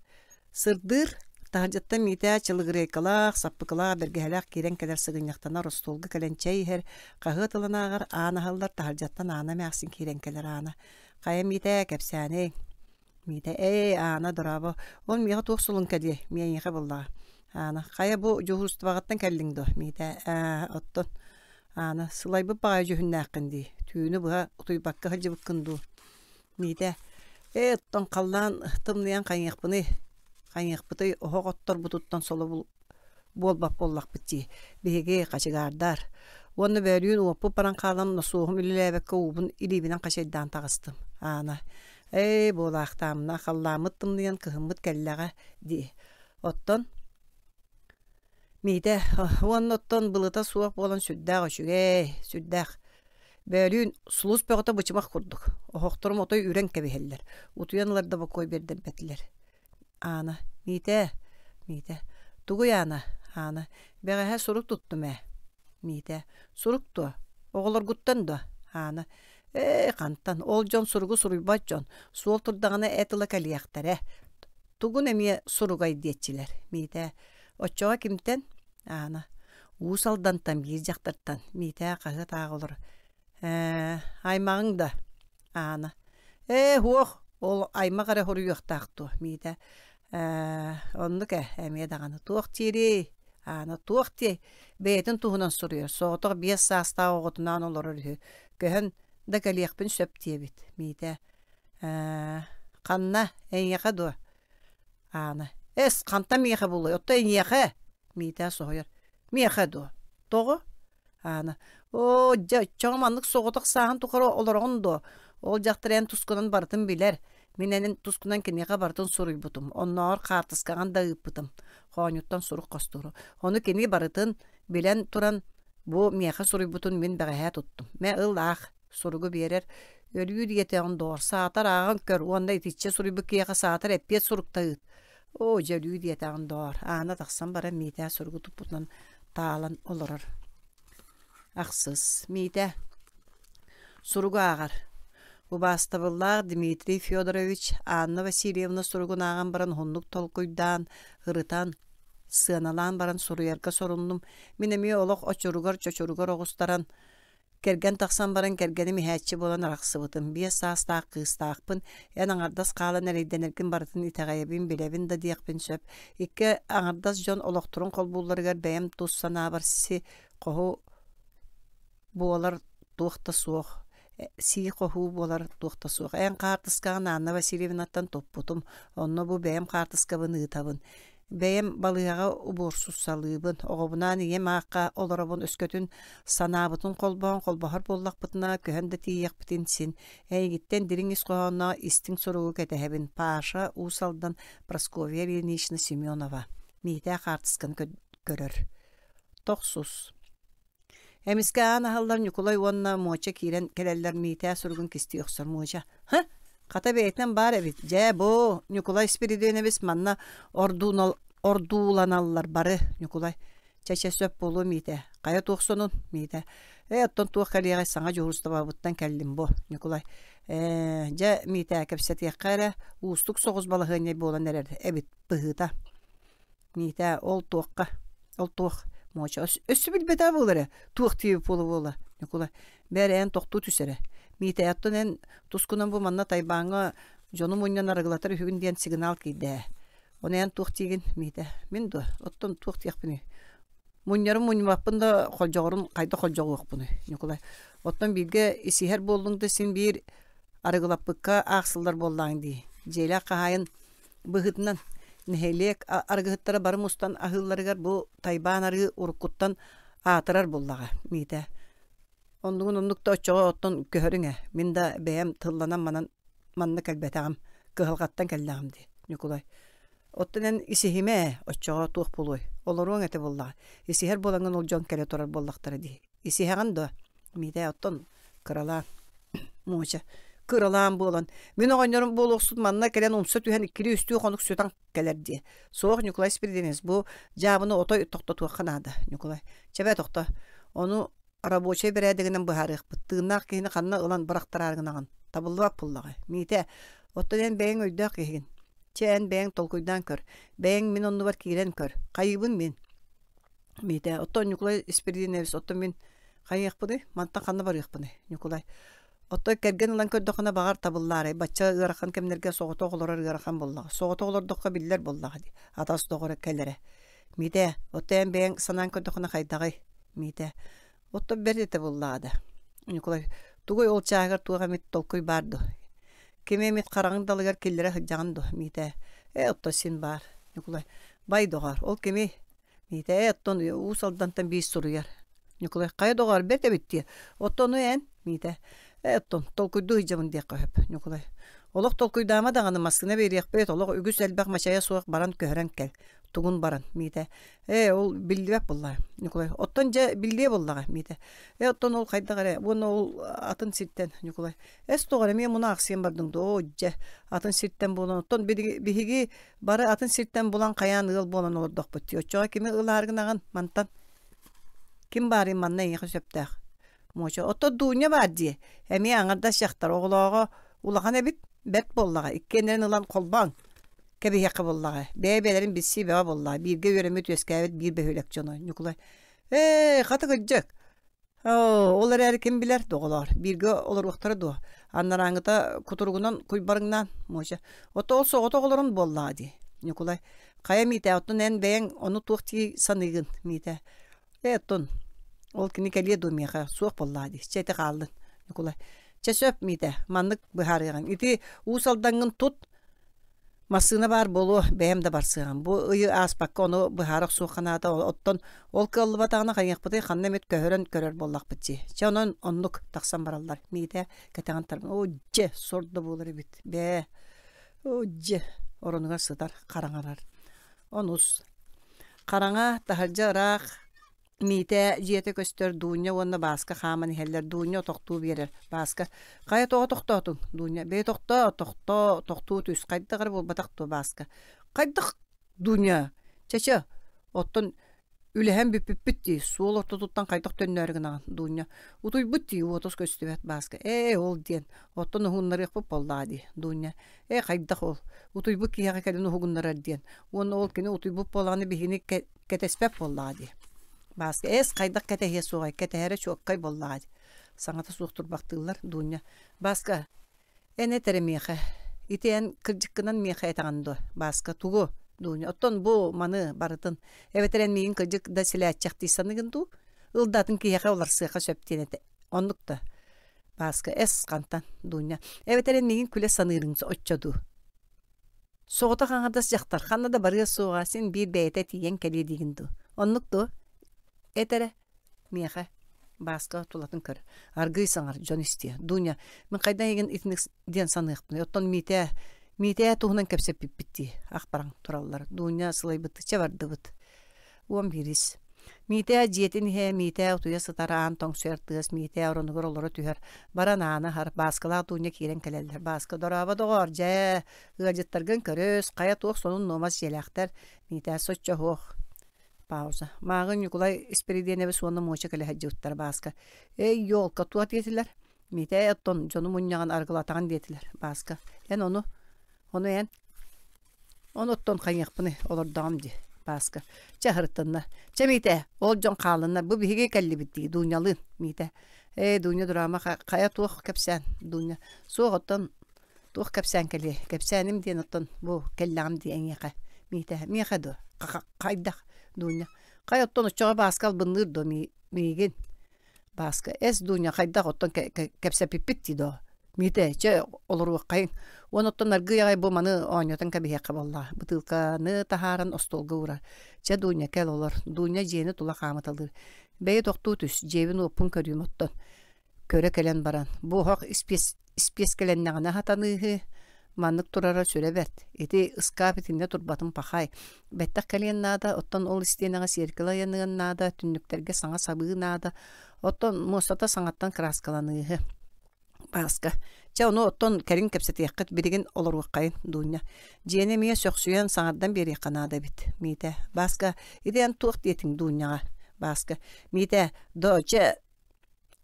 [SPEAKER 1] Сырдыыр, таһырдьаттан Миитээ чылыгырыайкалаах, саппыкылаах, бэргэһэлээх киирэн кэлэр сыгынньахтанар остуолга кэлэн чэй иһэр, хаһыат ылан ааҕар, аан аһыллар, таһырдьаттан Аана эмээхсин киирэн кэлэр Аана. Хайа Миитээ, кэпсээниҥ? Миитээ, ээ, Аана, дорообо. Ол миэхэ туох солун кэлиэй? Миэйиэхэ буоллаҕа. Аана, хайа бу дьуһуурустубаҕыттан кэллиҥ дуо? Миитээ, ээ, оттон. Аана, сылайбыт баҕайы дьүһүннээххин дии. Түүнү быһа утуйбакка сылдьыбыккын дуу? Миитэ: «Ээ, оттон халлаан тымныйан хайыахпыный, хайыахпытый, оһох отторбутуттан соло буолбат буоллахпыт дии, биһиги хачыгаардар. Уонна бөөлүүн уоппут баран хаалан носуоһум үлэлээбэккэ уубун илиибинэн хачайдаан таҕыстым. Аана: «Ээ, буолаахтаамына, халлааммыт тымныйан кыһыммыт кэллэҕэ дии. Оттон Миитэ, уонна оттон былыта суох буолан сүрдээх үчүгэй, сүрдээх. Бөөлүүн сулус бөҕөтө бычымах курдук. Оһохторум отой үрэн кэбиһэллэр. Утуйан ылар да бокуой биэрдэрбэтилэр. Аана, Миитээ, Миитэ, тугуй Аана, Аана, бэҕэһээ сурук туттум ээ. Миитээ, сурук дуо? Оҕолоргуттан дуо? Аана, ээ, хантан, ол дьон суругу суруйбат дьон, суол турдаҕына эт ыла кэлиэхтэрэ. Тугун эмиэ суругай диэччилэр. Миитээ, Оччоҕо кимтэн? Аана. Уус Алдантан биир дьахтартан. Миитээ хаһыат ааҕа олорор. Ээ, аймаҕыҥ да? Аана. Ээ, һуох, ол аймах эрэ хоруйуохтаах дуо? Миитээ. Ээ, оннук ээ, эмиэ даҕаны. Туох диирий? Аана туох диэй? Бэйэтин туһунан суруйар. Соҕотох биэс саастаах оҕотунаан олорор үһү. Көһөн да кэлиэхпин сөп диэбит. Миитээ. Ээ, ханна? Эйиэхэ дуо? Аана: «Эс, хантан миэхэ булуой, оттон эйиэхэ?» Миитээ соһуйар: «Миэхэ дуо? Тоҕо?» Аана: «Оо, дьэ, оччоҕо маннык соҕотох сааһын тухары олороҕун дуо? Ол дьахтар эн тускунан барытын билэр. Мин эн тускунан киниэхэ барытын суруйбутум, оннооҕор хаартыскаҕын да ыыппытым. Хоонньуттан сурук хостууру. Ону кини барытын билэн туран бу миэхэ суруйбутун мин бэҕэһээ туттум. Мэ, ыл аах» суругу биэрэр өлүү диэтэҕин доҕор саатар ааҕан көр уонна итиччэ суруйбут киһиэхэ саатар эппиэт сурукта ыыт оо дьэ өлүү диэтэҕин доҕор Аана тахсан баран Миитээ суругу туппутунан таалан олорор ахсыс Миитээ суругу ааҕар Убаастабыллаах Дмитрий Федорович Анна Васильевна суругун ааҕан баран уһуннук толкуйдаан, ырытан. Сыаналаан баран суруйарга соруннум. Мин эмиэ олох очуругар-чочуругар оҕустаран, кэргэн тахсан баран кэргэним иһээччи буолан арахсыбытым. 5 саастаах кыыстаахпын. Эн аҥардас хаалан эрэйдэнэргин барытын итэҕэйэбин, билэбин да диэхпин сөп. Икки аҥардас дьон олохторун холбуулларыгар бэйэм тус санаабар си-хоһу буолар туох да суох сии-хоһуу буолар туох да суох. Эн хаартыскаҕын Анна Васильевнаттан туппутум, онно бу бэйэм хаартыскабын ыытабын. Бэйэм балыыһаҕа убуорсусалыыбын, оҕобунаан ийэм аахха олоробун, өскөтүн санаабытын холбоон холбоһор буоллахпытына, көһөн да тиийиэхпитин син. Эйигиттэн дириҥ ис хоһоонноох истиҥ суругу кэтэһэбин. Паша, Уус Алдан, Прасковья Ильинична Семенова. Миитээ хаартысканы көрөр. Тохсус. Эмискэ аан аһыллар Ньукулай уонна Муоча киирэн кэлэллэр Миитээ суругун кистии охсор Муоча «Һы, хата бэйэтинэн баар эбит, дьээ бу, Ньукулай Спиридонович манна ордууланаллар бары, Ньукулай «Чэ-чэ сөп буолуо Миитээ, хайа туох сонун?» Миитээ «Ээ, оттон туох кэлиэҕэй саҥа дьуһуурустубабыттан кэллим бу, Ньукулай «Ээ, дьэ, Миитээ, кэпсэтиэххэ эрэ, уустук соҕус балаһыанньа буолан эрэр эбит быһыыта» Миитээ ол туохха, ол туох Муоча өссө билбэтэ буолар ээ, туох диэбит буола-буола Ньукулай бээрэ эн тохтуу түс эрэ. Миитээ оттон эн тускунан бу манна Тайбааҥҥа дьону мунньан арыгылатар үһүгүн диэн сигнал киирдэ ээ. Ону эн туох диигин Миитээ мин дуо оттон туох диэхпиний мунньарым мунньубаппын да холдьоҕорун хайдах холдьоҕуохпунуй Ньукулай оттон бииргэ исиһэр буоллуҥ да син биир арыгылаппыкка аахсыллар буоллаҕыҥ дии дьиэлээх хаһаайын быһыытынан нэһилиэк арыгыһыттара бары мустан аһыылларыгар бу Тайбаан арыы уруккуттан аатырар буоллаҕа Миитэ. Оннугун оннук да оччоҕо оттон көһөрүҥ ээ. Мин да бэйэм тылланан манан манна кэлбэтэҕим, кыһалҕаттан кэллэҕим дии, Ньукулай. Оттон эн исиһимэ ээ, оччоҕо туох буолуой? Олоруоҥ этэ буоллаҕа. Исиһэр буолаҥҥын ол дьон кэлэ турар буоллахтара дии. Исиһэҕин дуо? Миитээ оттон кыралаан Муоча кыралаан буолан мин оҕонньорум буолуохсут манна кэлэн умса түһэн иккилии-үстүү хонук сүтэн кэлэр дии. Суох Ньукулай Спиридонович бу дьаабыны отой тохтотуохха наада Ньукулай. Чэбэ тохто. Ону рабочай бэрээдэгинэн быһаарыахпыт. Тыыннаах киһини ханна ылан бырахтараары гынаҕын? Табыллыбат буоллаҕа. Миитээ, оттон эн бэйэҥ өйдөөх киһигин. Чэ эн бэйэҥ толкуйдаан көр. Бэйэҥ мин оннубар киирэн көр. Хайыыбын мин? Миитээ, оттон Ньукулай Испирдиэнэбис, оттон мин хайыахпыный, мантан ханна барыахпыный, Ньукулай. Оттон кэргэн ылан көрдөххүнэ, баҕар, табыллаарай, бачча ыарахан кэмнэргэ соҕотох олорор ыарахан буоллаҕа. Соҕотох олордоххо биллэр буоллаҕа дии, атас доҕоро кэлэрэ. Миитээ, оттон эн бэйэҥ санаан көрдөххүнэ хайдаҕый? Миитээ, оттон бэрт этэ буоллаҕа да. Ньукулай, тугуй ол чааһыгар туох эмит толкуй баар дуо? Кими эмит хараҕыҥ далыгар киллэрэ сылдьаҕын дуо, Миитээ? Ээ, оттон син баар. Ньукулай, бай доҕоор, ол кими? Миитээ, оттон Уус Алдантан биир суруйар. Ньукулай, хайа доҕоор, бэрт эбит дии. Оттон ону эн? Миитээ, ээ, оттон толкуйдуу сылдьабын диэххэ сөп. Ньукулай, олох толкуйдаама даҕаны, массыына биэриэхпит, олох үгүс элбэх мачайа суох баран көһөрөн кэл. Тугун баран, Миитээ. Ээ, ол биллибэт буоллаҕа. Ньукулай, оттон дьэ биллиэ буоллаҕа, Миитээ. Ээ, оттон ол хайдах эрэ, уонна ол атын сиртэн, Ньукулай. Эс тоҕо эмиэ муна ахсыйан бардыҥ дуо, дьэ, атын сиртэн буолан, оттон биһиги Бары атын сиртэн булан хайаан ыал буолан олордохпут дии. Оччоҕо кими ылаары гынаҕын мантан? Ким баарый манна эйиэхэ сөптөөх? Муоча, оттон Дуня баар дии. Эмиэ аҥардас дьахтар оҕолооҕо улахан эбит, бэрт буоллаҕа. Иккиэннэрин ылан холбооҥ. Кэбиһиэххэ буоллаҕа. Бэйэ-бэйэлэрин билсии бөҕө буоллаҕа. Бииргэ үөрэммит үөскээбит биир бөһүөлэк дьоно. Ньукулай, ээ, хата кырдьык, Оо, ол эрээри ким билэр, доҕолоор, бииргэ олоруохтара дуо? Анарааҥҥыта кутуругунан куйбарыҥнаан, Муоча, ото ол соҕотох олорон буоллаҕа дии, Ньукулай. Хайа Миитээ, оттон эн бэйэҥ ону туох дии саныыгын, Миитээ? Ээ, оттон ол кини кэлиэ дуо миэхэ, суох буоллаҕа дии, чэ ити хааллын, Ньукулай. Чэ сөп, Миитээ, маннык быһаарыаҕыҥ. Ити Уус Алдаҥҥын тут, Массыына баар буолуо, бэйэм да барсыаҕым. Бу ыйы ааспакка ону быһаара охсуохха наада, оттон ол кыаллыбатаҕына хайыахпытый, ханна эмит көһөрөн көрөр буоллахпыт дии. Чэ, онон оннук тахсан бараллар. Миитэ кэтэҕин тарбан, оо дьэ, сор да буолар эбит, бээ, оо дьэ, оронугар сытар, хараҥарар. Онус. Хараҥа, таһырдьа ыраах, Миитээ дьиэтэ көстөр, Дуунньа уонна Бааска хааман иһэллэр. Дуунньа отохтуу биэрэр. Бааска: «Хайа тоҕо тохтоотуҥ?» Дуунньа: «Бэйэ тохтоо, тохтоо, тохтуу түс. Хайдах эрэ буолбатах дуо, Бааска?» «Хайдах, Дуунньа? Чэ-чэ, оттон. Үлэһэн бүппүппүт дии, суол ортотуттан хайдах төннөөрү гынаҕын, Дуня. Утуйбут дии, уотус көстүбэт Бааска. Ээ, ол диэн, оттон уһуннарыахпыт буоллаҕа дии, Дуня. Ээ, хайдах ол? Утуйбут киһиэхэ кэлин уһугуннарар диэн. Уонна ол кини утуйбут буоллаҕына биһигини кэтэспэт буоллаҕа дии. Бааска, эс, хайдах кэтэһиэ суоҕай, кэтэһэрэ чуоккай буоллаҕа дии. Саҥата суох турбахтыыллар, Дуня. Бааска, Эн эт эрэ миэхэ, ити эн кырдьыккынан миэхэ этэҕин дуо, Бааска, тугу? Дуня, оттон бу маны барытын, эбэтэр эн миигин кырдьык да силээччэхтии саныгын дуу? Ыл да атын киһиэхэ уларсыахха сөп диэн этэ. Оннук да? Бааска, эс, хантан? Дуня, эбэтэр эн миигин күлэ саныырыҥ оччо дуу? Соҕотох аҥардас дьахтар ханна да барыа суоҕа, син биир бэйэтэ тиийэн кэлиэ диигин дуу? Оннук дуо? Эт эрэ. Миэхэ, Бааска тулатын көр, аргыый саҥар, дьон истиэ. Дуня, мин хайдах эйигин итинник диэн саныахпыный, оттон Миитээ, Миитээ туһунан кэпсэппиппит дии, ах баран тураллар. Дуня сылайбыттыы, чэ бардыбыт. Уон биирис. Миитээ дьиэтин иһэ, Миитээ утуйа сытар аан тоҥсуйар тыас, Миитээ оронугар олоро түһэр. Баран ааны аһар, Бааскалаах Дуня киирэн кэлэллэр. Бааска, дорообо доҕоор, дьээ, ыалдьыттаргын көрүс, хайа туох сонун-нуомас дьиэлээхтэр. Миитээ соччо суох. Пауза. Мааҕын Ньукулай Испиридиэнэбис уонна Муоча кэлэ сылдьыбыттар Бааска. Эй, елка, туох диэтилэр? Миитээ оттон дьону мунньаҕын арыгылатаҕын диэтилэр. Бааска. Эн ону, ону эн, ону оттон хайыахпыный, олордоҕум дии. Бааска. Чэ, аһырыттынна. Чэ, Миитээ, ол дьон хаалыннар, бу биһиги кэллибит дии, Дуунньалыын. Миитээ. Ээ, Дуня драма хайа туох кэпсээн, Дуня. Суох, оттон Туох кэпсээн кэлиэй? Кэпсээним диэн оттон бу кэллэҕим дии эйиэхэ. Миитэ, миэхэ дуо? Хайдах? Дуня. Хай оттон оччоҕо Бааска албынныыр дуо миигин? Бааска, эс Дуня хайдах оттон кэпсэппиппит дии доо? Миитэ, чэ олоруоххайыҥ. Уон оттон аргыый аҕай бу маны оонньотон кэбиһиэххэ буоллаҕа. Бытыылканы таһааран остуолга уурар. Чэ Дуня кэл олор. Дуня дьиэни тула хаамыталыыр. Бэйи тохтуу түс, дьиэбин-уоппун көрүүм оттон. Көрө кэлэн баран, бу оһох испиэскэлэннэҕинэ сатаныыһы, маннык турара сүрэ бэрт. Ити ыскаап итиннэ турбатын пахай. Бэттэх кэлиэн наада, оттон ол истиэнэҕэ сиэркилэ ыйаныан наада, түннүктэргэ саҥа сабыы наада, оттон муостата саҥаттан кырааскаланыыһы. Бааска, чэ ону оттон кэлин кэпсэтиэххит, билигин олоруоххайын, Дуня. Дьиэни эмиэ сөхсүйэн саҥардан биэриэххэ наада эбит, Миитэ. Бааска, ити эн туох диэтиҥ Дуняҕа? Бааска, Миитэ, доо, чэ,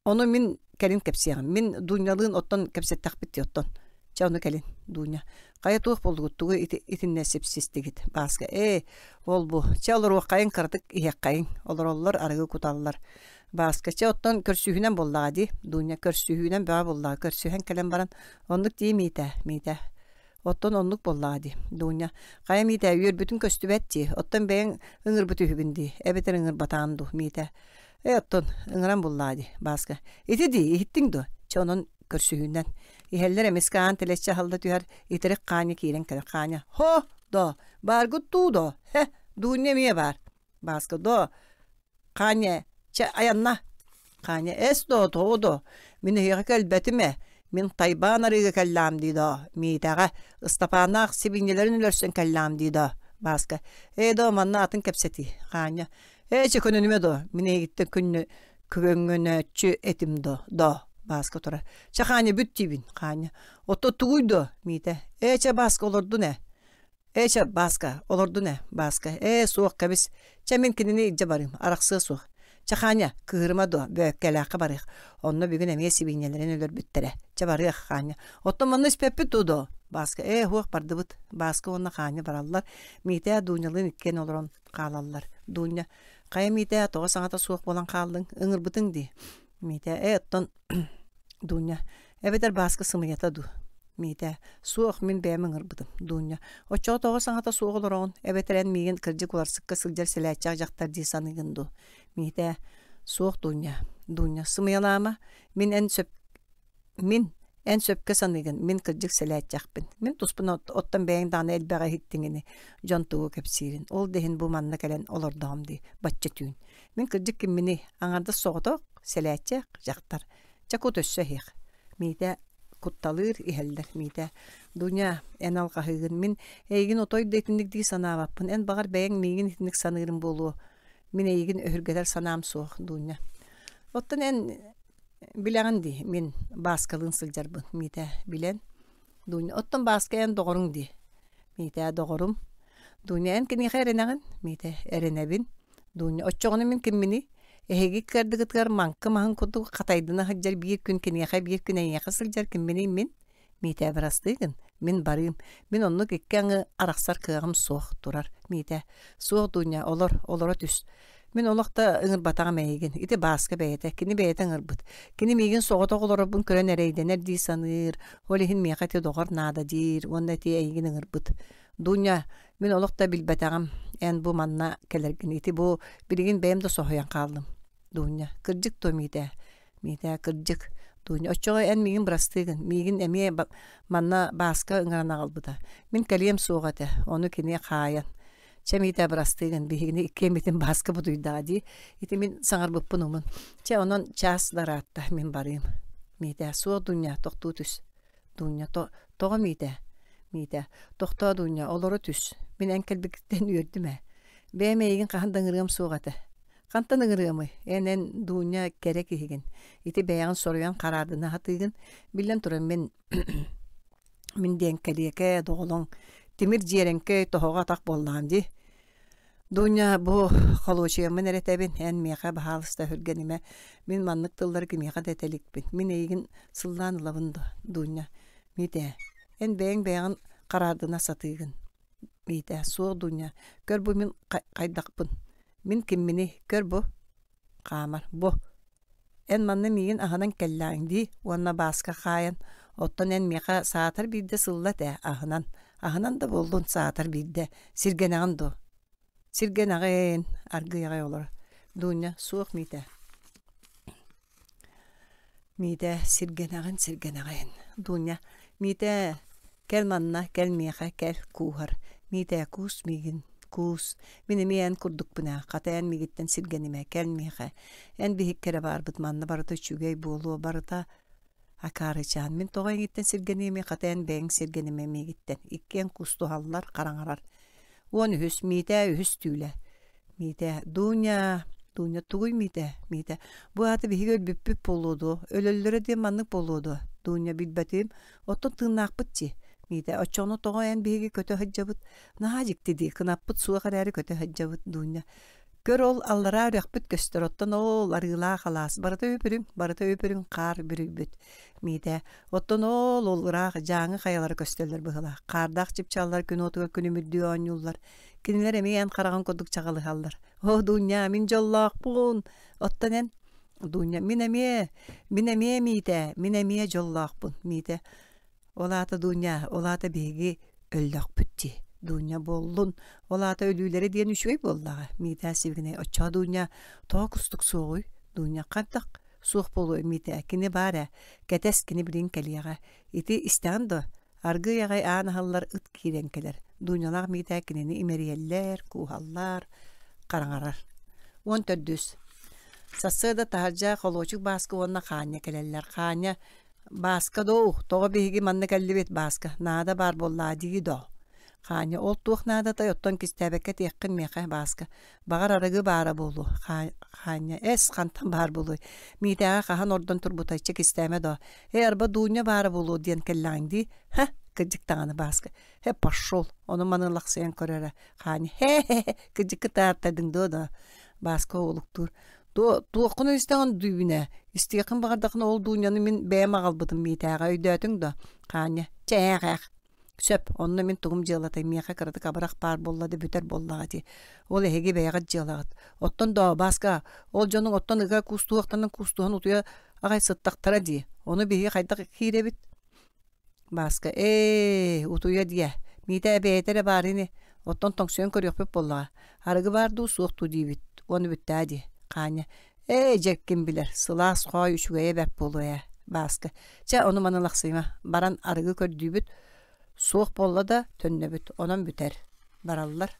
[SPEAKER 1] Ону мин кэлин кэпсиэҕим. Мин Дунялыын оттон кэпсэттэхпит дии оттон. Чэ ону кэлин, Дуня. Хайа туох буоллугут, тугу ити итиннэ сипсистигит? Бааска, ээ, ол бу. Чэ олоруоххайыҥ, кыратык иһиэххэйиҥ. Олороллор, арыгы куталлар. Бааска, чэ оттон көрсүһүүнэн буоллаҕа дии. Дуня, көрсүһүүнэн бөҕө буоллаҕа. Көрсүһэн кэлэн баран, оннук дии Миитээ, Миитээ. Оттон оннук буоллаҕа дии, Дуня. Хайа Миитээ, үөрбүтүҥ көстүбэт дии. Оттон бэйэҥ ыҥырбыт үһүгүн дии, эбэтэр ыҥырбатаҕын дуу, Миитээ. Ээ, оттон ыҥыран буллаҕа дии, Бааска. Ити дии, иһиттиҥ дуо? Чэ, онон көрсүһүүнэн. Иһэллэр эмискэ аан тэлэччи аһылла түһэр, итирик Ханя киирэн кэлэр. Ханя, «Хо, доо, бааргыт дуу доо? Хэ, Дуня эмиэ баар». Бааска, «Доо, Ханя, чэ, айанна». Ханя, «Эс доо, тоҕо доо? Мин эһиэхэ кэлбэтим ээ. Мин Тайбаан арыыга кэллэҕим дии доо, Миитэҕэ, Ыстапааннаах сибиинньэлэрин өлөрсөн кэллэҕим дии доо». Бааска, «Ээ доо, манна атын кэпсэтии». Ханя, Ээ, чэ көнөнүмэ доо, мин эйигиттэн күннү көҥөнөөччү этим доо, доо, Бааска турар. Чэ, Ханя, бүт диибин, Ханя. Ото тугуй доо, Миитэ. Ээ, чэ, Бааска, олордун ээ. Ээ, чэ, Бааска, олордун ээ, Бааска. Ээ, суох, кэбис. Чэ, мин кинини илдьэ барыым, арахсыа суох. Чэ, Ханя, кыыһырыма дуо, Бөөккэлээххэ барыах. Онно бүгүн эмиэ сибиинньэлэрин өлөрбүттэрэ. Чэ, барыах, Ханя. Оттон манна испэппит дуу доо? Бааска, ээ, суох, бардыбыт. Бааска уонна Ханя бараллар. Миитээ Дунялыын иккиэн олорон хаалаллар. Дуня, хайа Миитээ, тоҕо саҥата суох буолан хааллыҥ? Ыҥырбытыҥ дии. Миитээ, ээ, оттон Дуня, эбэтэр Бааска сымыйата дуу? Миитээ, суох, мин бэйэм ыҥырбытым. Дуня, оччоҕо тоҕо саҥата суох олороҕун? Эбэтэр эн миигин кырдьык уларсыкка сылдьар сэлээччээх дьахтар дии саныыгын дуу? Миитээ, суох, Дуня. Дуня, сымыйалаама. Мин эн сөп Мин, эн сөпкө саныыгын, мин кырдьык сэлээччэхпин. Мин туспун оттон бэйэҥ даҕаны элбэҕи иһиттиҥ ини, дьон тугу кэпсиирин. Ол да иһин бу манна кэлэн олордоҕум дии, бачча түүн. Мин кырдьык кимминий, аҥардас соҕотох, сэлээччэх, дьахтар. Чэ кут өссө иһиэх. Миитэ кутталыыр, иһэллэр Миитэ. Дуня, эн алҕаһыыгын. Мин эйигин отой да итинник дии санаабаппын. Эн баҕар бэйэҥ миигин итинник саныырыҥ буолуо. Мин эйигин өһүргэтэр санаам суох, Дуня. Оттон эн Билэҕин дии, мин Бааскалыын сылдьарбын, Миитээ, билэн. Дуня, оттон Бааска эн доҕоруҥ дии. Миитээ, доҕорум. Дуня, эн киниэхэ эрэнэҕин? Миитээ, эрэнэбин. Дуня, оччоҕуна мин кимминий? Эһиги кыардыгытыгар маҥкы маһын курдук хатайдана сылдьар биир күн киниэхэ, биир күн эйиэхэ сылдьар кимминий мин? Миитээ бырастыы гын, мин барыым. Мин оннук икки аҥы арахсар кыаҕым суох, турар. Миитээ, суох Дуня, олор, олоро түс. Мин олох да ыҥырбатаҕым эйигин. Ити Бааска бэйэтэ, кини бэйэтэ ыҥырбыт. Кини миигин соҕотох олорорбун көрөн эрэйдэнэр дии саныыр, ол иһин миэхэ ити доҕор наада диир уонна ити эйигин ыҥырбыт. Дуня, мин олох да билбэтэҕим, эн бу манна кэлэргин. Ити бу билигин бэйэм да соһуйан хааллым. Дуня, кырдьык дуо Миитээ? Миитээ, кырдьык. Дуня, оччоҕо эн миигин бырастыы гын. Миигин эмиэ манна Бааска ыҥыран аҕалбыта. Мин кэлиэм суоҕа этэ, ону кини хаайан. Чэ, Миитээ, бырастыы гын, биһигини иккиэммитин Бааска бутуйдаҕа дии. Ити мин саҥарбыппын умун. Чэ, онон чаас да ыраатта, мин барыым. Миитээ, суох, Дуня, тохтуу түс. Дуня, тоҕо Миитээ? Миитээ, тохтоо, Дуня, олоро түс. Мин эн кэлбиккиттэн үөрдүм ээ. Бэйэм эйигин хаһан да ыҥырыам суох этэ. Хантан ыҥырыамый? Эн, эн, Дуня, кэрэ киһигин. Ити бэйэҕин соруйан хараардына сатыыгын. Биллэн туран, мин мин диэн кэлиэкэ, доҕолоҥ, тимир дьиэрэҥкэй тоһоҕо атах буоллаҕым дии. Дуня, бу холуочуйаммын эрэ этэбин, эн миэхэ баһаалыста өһүргэнимэ. Мин маннык тыллары кимиэхэ да этэ иликпин. Мин эйигин сыллаан ылабын дуо, Дуня? Миитээ, эн бэйэҥ бэйэҕин хараардына сатыыгын. Миитээ, суох, Дуня, көр бу мин хайдахпын. Мин кимминий, көр бу. Хаамар, бу. Эн манна миигин аһынан кэллэҕиҥ дии уонна Бааска хаайан, оттон эн миэхэ саатар биирдэ сылла этэ аһынан, аһынан да буоллун саатар биирдэ, сиргэнэҕин дуо? Сиргэнэҕин, аргыый аҕай олоро. Дуня, суох Миитэ. Миитэ, сиргэнэҕин, сиргэнэҕин. Дуня, Миитэ, Кэл манна, кэл миэхэ, кэл, кууһар. Миитээ, куус миигин, куус. Мин эмиэ эн курдукпун ээ, хата эн миигиттэн сиргэнимэ, кэл миэхэ. Эн биһикки эрэ баарбыт, манна барыта үчүгэй буолуо, барыта Акаарычаан, мин тоҕо эйигиттэн сиргэниэмий, хата эн бэйэҥ сиргэнимэ миигиттэн. Иккиэн кустуһаллар, хараҥарар. 13 Миитээ үһүс түүлэ. Миитээ, Дуня, Дуня, тугуй Миитээ? Миитээ, бу аата биһиги өлбүппүт буолуо дуо? Өлөллөрө диэн маннык буолуо дуо? Дуня, билбэтим. Оттон тыыннаахпыт дии. Миитээ, оччоҕуна тоҕо эн биһиги көтө сылдьабыт? Наһаа дьикти дии, кынаппыт суох эрээри көтө сылдьабыт, Дуня. Көр ол аллараа үрэхпит көстөр, оттон ол арыылаах алаас, барыта үп-үрүҥ, барыта үп-үрүҥ хаар бүрүйбүт. Миитээ, оттон ол ол ыраах Дьааҥы хайалара көстөллөр быһыылаах. Хаардаах чыпчааллар күн уотугар күлүмүрдүү оонньууллар. Кинилэр эмиэ эн хараҕын курдук чаҕылыһаллар. Оо, Дуня, мин дьоллоохпун! Оттон эн? Дуня, мин эмиэ, мин эмиэ Миитээ, мин эмиэ дьоллоохпун, Миитэ. Ол аата Дуня, ол аата биһиги өллөхпүт дии. Дуня буоллун, ол аата өлүүлэрэ диэн үчүгэй буоллаҕа. Миитээ сибигинэй, оччоҕо Дуня тоҕо кустук суоҕуй? Дуня хайдах суох буолуой Миитээ, кини баар ээ, кэтэс кини билигин кэлиэҕэ. Ити истэҕин дуо? Аргыый аҕай аан аһыллар ыт киирэн кэлэр. Дунялаах Миитээ кинини имэрийэллэр, кууһаллар, хараҥарар. 14. Сарсыарда таһырдьа холуочук Бааска уонна Хаанньа кэлэллэр. Хаанньа «Бааска доо, тоҕо биһиги манна кэллибит, Бааска, наада баар буоллаа дии доо?» Хаанньа «Ол туох наадатай, оттон кистээбэккэ этиэххин миэхэ, Бааска, баҕар арыгы баара буолуо». Хаанньа «Эс, хантан баар буолуой, Миитээҕэ хаһан ордон турбутай, чэ кистээмэ доо, ээ, арба Дуня баара буолуо диэн кэллэҕиҥ дии, һа, кырдьык даҕаны, Бааска, һэ, пошел, ону-маны лахсыйан көр эрэ, Хаанньа һээ-һээ, кырдьыкка тааттардыҥ дуо доо, Бааска уолуктуур Туоххун истэҕин дүүнэ, истиэххин баҕардаххына ол Дуняны мин бэйэм аҕалбытым Миитээҕэ өйдөөтүҥ дуо? Хаанньа, чэ ээх-ээх. Сөп, онно мин тугум дьыалатай, миэхэ кыратык абырах баар буолла да бүтэр буоллаҕа дии. Ол эһиги бэйэҕит дьыалаҕыт. Оттон доо, Бааска, ол дьонуҥ оттон ыга куустуһуохтарын куустуһан утуйа аҕай сыттахтара дии. Ону биһиги хайдах киирэбит? Бааска ээ, утуйа диэ, Миитээ бэйэтэ эрэ баар ини, оттон тоҥсуйан көрүөхпүт буоллаҕа, арыгы баар дуу, суох дуу диибит, уонна бүттээ дии, Хаанньа ээ, дьэ ким билэр, сылаас хоой үчүгэйэ бэрт буолуо ээ, Бааска чэ ону-маны лахсыйыма, баран арыгы көрдүүбүт, суох буолла да төннөбүт, онон бүтэр, бараллар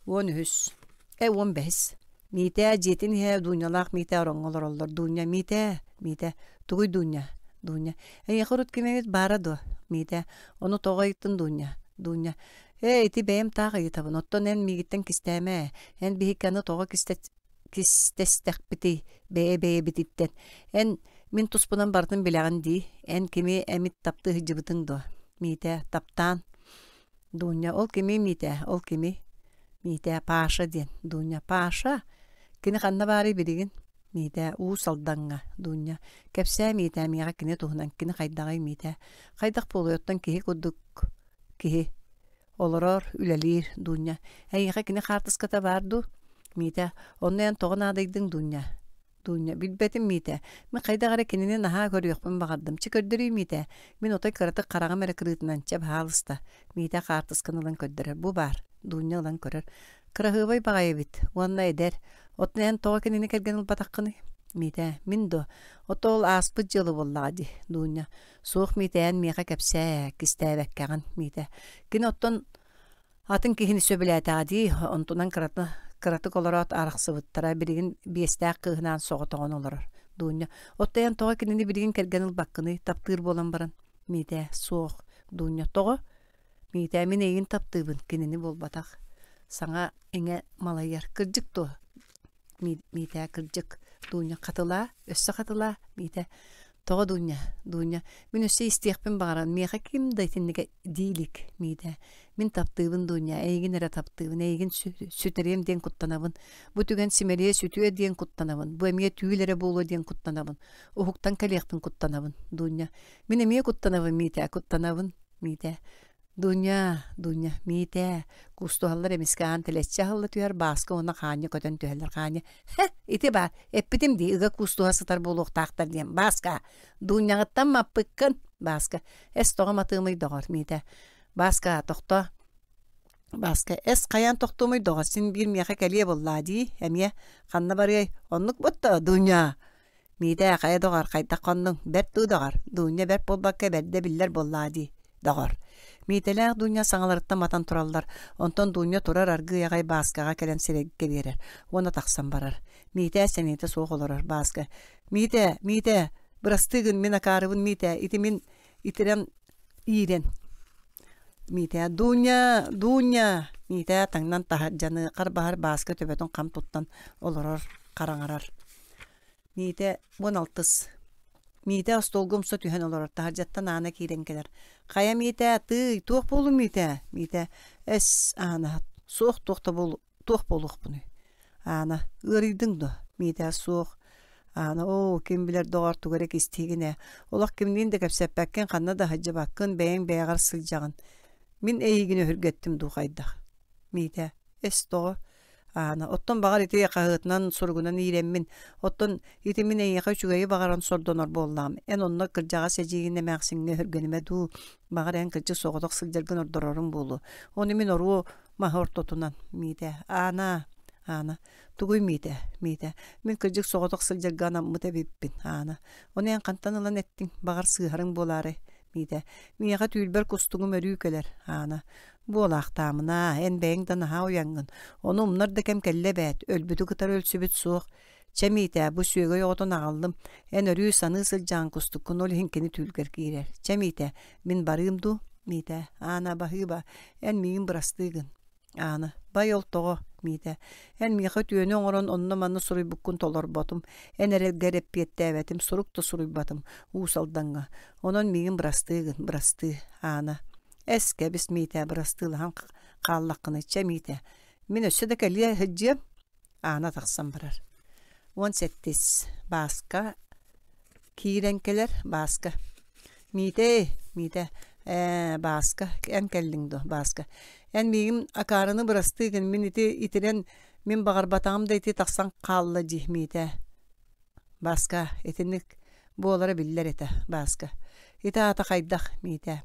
[SPEAKER 1] 13 Э 15 Миитээ дьиэтин иһэ Дуунньалаах Миитээ ороҥҥо олороллор. Дуунньа Миитээ, Миитээ, тугуй Дуунньа? Дуунньа, эйиэхэ урут ким эмит баара дуо? Миитээ, ону тоҕо ыйыттын Дуунньа? Дуунньа, ээ ити бэйэм таах ыйытабын, оттон эн миигиттэн кистээмэ ээ. Эн биһикки аны тоҕо кистэстэхпитий бэйэ-бэйэбититтэн. Эн мин туспунан барытын билэҕин дии. Эн кими эмит таптыы сылдьыбытыҥ дуо? Миитээ, таптаан. Дуунньа, ол кимий Миитээ, ол кимий? Миитээ Паша диэн. Дуня Паша? Кини ханна баарый билигин? Миитээ Уус Алдаҥҥа. Дуня Кэпсээ Миитээ миэхэ кини туһунан. Кини хайдаҕый Миитээ? Хайдах буолуой оттон киһи курдук киһи. Олорор, үлэлиир, Дуня. Эйиэхэ кини хаартыската баар дуу? Миитээ Онно эн тоҕо наадыйдыҥ Дуня? Дуня, билбэтим Миитэ. Мин хайдах эрэ кинини наһаа көрүөхпүн баҕардым. Чэ көрдөрүүй Миитэ. Мин отой кыратык хараҕым эрэ кырыытынан чэ баһаалыста. Миитэ хаартысканы ылан көрдөрөр. Бу баар. Дуня ылан көрөр. Кыраһыабай баҕайы эбит. Уонна эдэр. Оттон эн тоҕо кинини кэргэн ылбатаххыный? Миитэ, мин дуо? Ото ол ааспыт дьыала буоллаҕа дии, Дуня. Суох Миитэ, эн миэхэ кэпсээ, кистээбэккэҕин, Миитэ. Кини оттон Атын киһини сөбүлээтэҕэ дии, онтунан кырата, кыратык олороот арахсыбыттара, билигин биэстээх кыыһынаан соҕотоҕун олорор. Дуня, оттон эн тоҕо кинини билигин кэргэн ылбаккыный, таптыыр буолан баран? Миитээ, суох. Дуня, тоҕо? Миитээ, мин эйигин таптыыбын, кинини буолбатах. Саҥа иҥэ малайар. Кырдьык дуо? Миитээ кырдьык Дуня хатылаа, өссө хатылаа, Миитээ тоҕо Дуня, Дуня, мин өссө истиэхпин баҕаран, миэхэ ким да итинник дии илик, Миитээ, мин таптыыбын Дуня, эйигин эрэ таптыыбын, эйигин сүтэриэм диэн куттанабын, бу түгэн симэлийэ сүтүө диэн куттанабын, бу эмиэ түүл эрэ буолуо диэн куттанабын, уһуктан кэлиэхпин куттанабын, Дуня, мин эмиэ куттанабын, Миитээ, куттанабын, Миитээ, Дуня, Дуня, Миитээ, куустуһаллар эмискэ аан тэлэччи аһылла түһэр, Бааска уонна Хаанньа көтөн түһэллэр. Хаанньа, «Һэ, ити баар, эппитим дии, ыга куустуһа сытар буолуохтаахтар диэн. Бааска, Дуняҕыттан маппыккын!» Бааска, «Эс, тоҕо матыымый доҕор, Миитээ?» Бааска, тохтоо. Бааска, «Эс, хайаан тохтуомуй доҕор, син биир миэхэ кэлиэ буоллаа дии, эмиэ. Ханна барыай, оннук буотта, Дуня?» Миитээ, хайа доҕор, хайдах хоннуҥ? Бэрт дуу доҕор? Дуунньа бэрт буолбакка бэрдэ биллэр буоллаа дии, доҕор. Миитэлээх Дуунньа саҥаларыттан матан тураллар, онтон Дуунньа турар аргыый аҕай Бааскаҕа кэлэн сирэйгэ биэрэр уонна тахсан барар. Миитээ сэниэтэ суох олорор Бааска: «Миитээ, Миитээ, бырастыы гын, мин акаарыбын Миитээ, ити мин итирэн иирэн». Миитээ: «Дуунньа, Дуунньа!» Миитээ таҥнан таһырдьаны харбаһар Бааска төбөтүн хам туттан олорор, хараҥарар. Миитэ 16. Миитэ остуолга умса түһэн олорор, таһырдьаттан Аана киирэн кэлэр. «Хайа, Миитээ, тыый, туох буоллуҥ, Миитээ?» Миитэ «Эс, Аана, суох туох да буолу туох буолуохпунуй?» Аана «Ыарыйдыҥ дуо?» Миитээ «Суох». Аана «Оо, ким билэр доҕоор, тугу эрэ кистиигин ээ. Олох кимниин да кэпсэппэккин, ханна да сылдьыбаккын, бэйэҥ бэйэҕэр сылдьаҕын. Мин эйигин өһүргэттим дуу хайдах?» Миитээ «Эс, тоҕо?» Аана, оттон баҕар ити хаһыатынан, суругунан иирэммин, оттон ити мин эйиэхэ үчүгэйи баҕаран сордонор буоллаҕым. Эн онно кырдьаҕас эдьиийгин эмээхсиҥҥэ өһүргэнимэ дуу, баҕар эн кырдьык соҕотох сылдьаргын ордорорум буолуо. Ону мин оруо маһы ортотунан, Миитэ, Аана, Аана, тугуй Миитэ, Миитэ, мин кырдьык соҕотох сылдьарга анаммыт эбиппин, Аана. Ону эн хантан ылан эттиҥ, баҕар сыыһарыҥ буолаарай, Миитэ, миэхэ түүлбэр кустугум өрүү кэлэр, Аана. Буолаахтаамына, эн бэйэҥ да наһаа уйаҥҥын. Ону умнар да кэм кэллэ эбээт, өлбүтү кытары өлсүбүт суох. Чэ, Миитээ, бу сүөгэй оҕотун аҕаллым. Эн өрүү саныы сылдьаҕын кустуккун, ол иһин кини түүлгэр киирэр. Чэ, Миитээ, мин барыым дуу? Миитээ, Аана, баһыыба, эн миигин бырастыы гын. Аана, бай ол тоҕо, Миитээ, эн миэхэ үтүөнү оҥорон онно-манна суруйбуккун толорботум, эн эрэлгэр эппиэттээбэтим, сурук да суруйбатым Уус Алдаҥҥа. Онон миигин бырастыы гын, бырастыы, Аана. Эс, кэбис, Миитээ, бырастыылаһан хааллаххына, чэ, Миитээ, мин өссө да кэлиэ сылдьыам. Аана тахсан барар. 17 Бааска киирэн кэлэр Бааска. Миитээ, Миитээ, ээ, Бааска, эн кэллиҥ дуо, Бааска? Эн миигин акаарыны бырастыы гын, мин ити итирэн, мин баҕарбатаҕым да ити тахсан хаалла дии, Миитээ. Бааска, итинник буолара биллэр этэ, Бааска. Ити аата хайдах, Миитээ?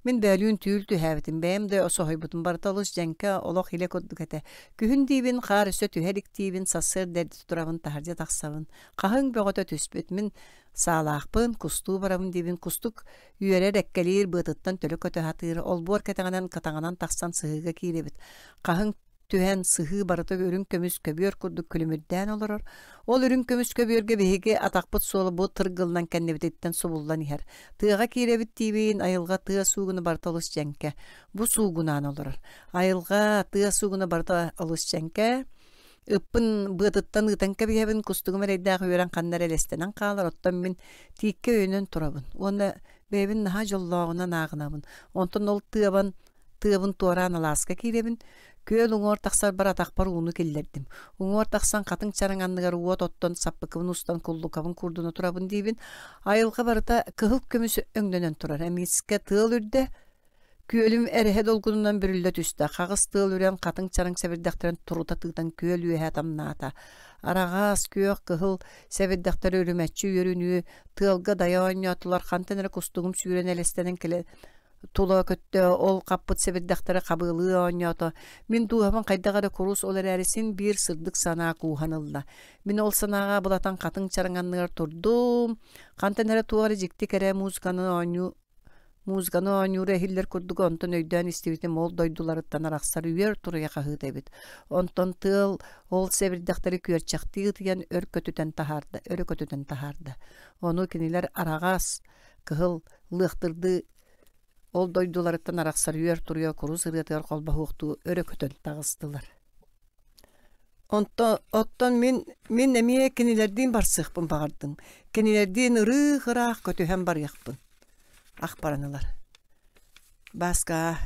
[SPEAKER 1] Мин бөөлүүн түүл түһээбитим, бэйэм да соһуйбутум барыта олус дьэҥкэ, олох илэ курдук этэ. Күһүн диибин, хаар өссө түһэ илик диибин, сарсыарда эрдэ турабын, таһырдьа тахсабын. Хаһыҥ бөҕөтө түспүт, мин саалаахпын, кустуу барабын диибин, кустук үөрэр, эккэлиир, быатыттан төлө көтө сатыыр, олбуор кэтэҕинэн катаҕынан тахсан сыһыыга киирэбит. Хаһыҥ түһэн сыһыы барыта үрүҥ көмүс көбүөр курдук күлүмүрдээн олорор. Ол үрүҥ көмүс көбүөргэ биһиги атахпыт суола бу тыргыллан кэннибититтэн субуллан иһэр. Тыаҕа киирэбит диибин, айылҕа тыа суугуна барыта олус дьэҥкэ. Бу суугунаан олорор. Айылҕа тыа суугуна барыта олус дьэҥкэ. Ыппын быатыттан ыытан кэбиһэбин, кустугум эрэйдээх үөрэн ханна эрэ элэстэнэн хаалар, оттон мин тииккэ өйөнөн турабын. Уонна бэйэбин наһаа дьоллооҕунан ааҕынабын. Онтон ол тыабан тыабын туораан алааска киирэбин. Күөл уҥуор тахсарбар атахпар ууну киллэрдим. Уҥуор тахсан хатыҥ чараҥ анныгар уот оттон саппыкыбын устан куллукабын курдуна турабын диибин. Айылҕа барыта кыһыл көмүс өҥнөнөн турар. Эмискэ тыал үрдэ, Күөлүм эрэһэ долгунунан бүрүллэ түстэ, хаҕыс тыал үрэн хатыҥ чараҥ сэбирдэхтэрин турута тыытан күөл үөһэ тамнаата. Араҕас, күөх, кыһыл сэбирдэхтэр үрүмэччи үөрүнүү тыалга дайа оонньоотулар, хантан эрэ кустугум сүүрэн элэстэнэн кэлэн тула көттө, ол хаппыт сэбирдэхтэри хабыалыы оонньоото. Мин дууһабын хайдах эрэ курус, ол эрээри син биир сырдык санаа кууһан ылла. Мин ол санааҕа былатан хатыҥ чараҥ анныгар турдум, хантан эрэ туох эрэ дьикти кэрэ музыканы оонньуу Музыканы оонньуура иһиллэр курдук онтон өйдөөн истибитим ол дойдуларыттан арахсар үөр туруйа хаһыыта эбит. Онтон тыал ол сэбирдэхтэри күөрчэхтии ытыйан өр көтүтэн таһаарда, өрө көтүтэн таһаарда. Ону кинилэр араҕас, кыһыл лыахтырдыы ол дойдуларыттан арахсар үөр туруйа курус ырыатыгар холбоһуохтуу өрө көтөн таҕыстылар. Онтон оттон мин мин эмиэ кинилэрдиин барсыахпын баҕардым. Кинилэрдиин ырыых-ыраах көтүһэн барыахпын. Ах баран ылар. Бааскаа,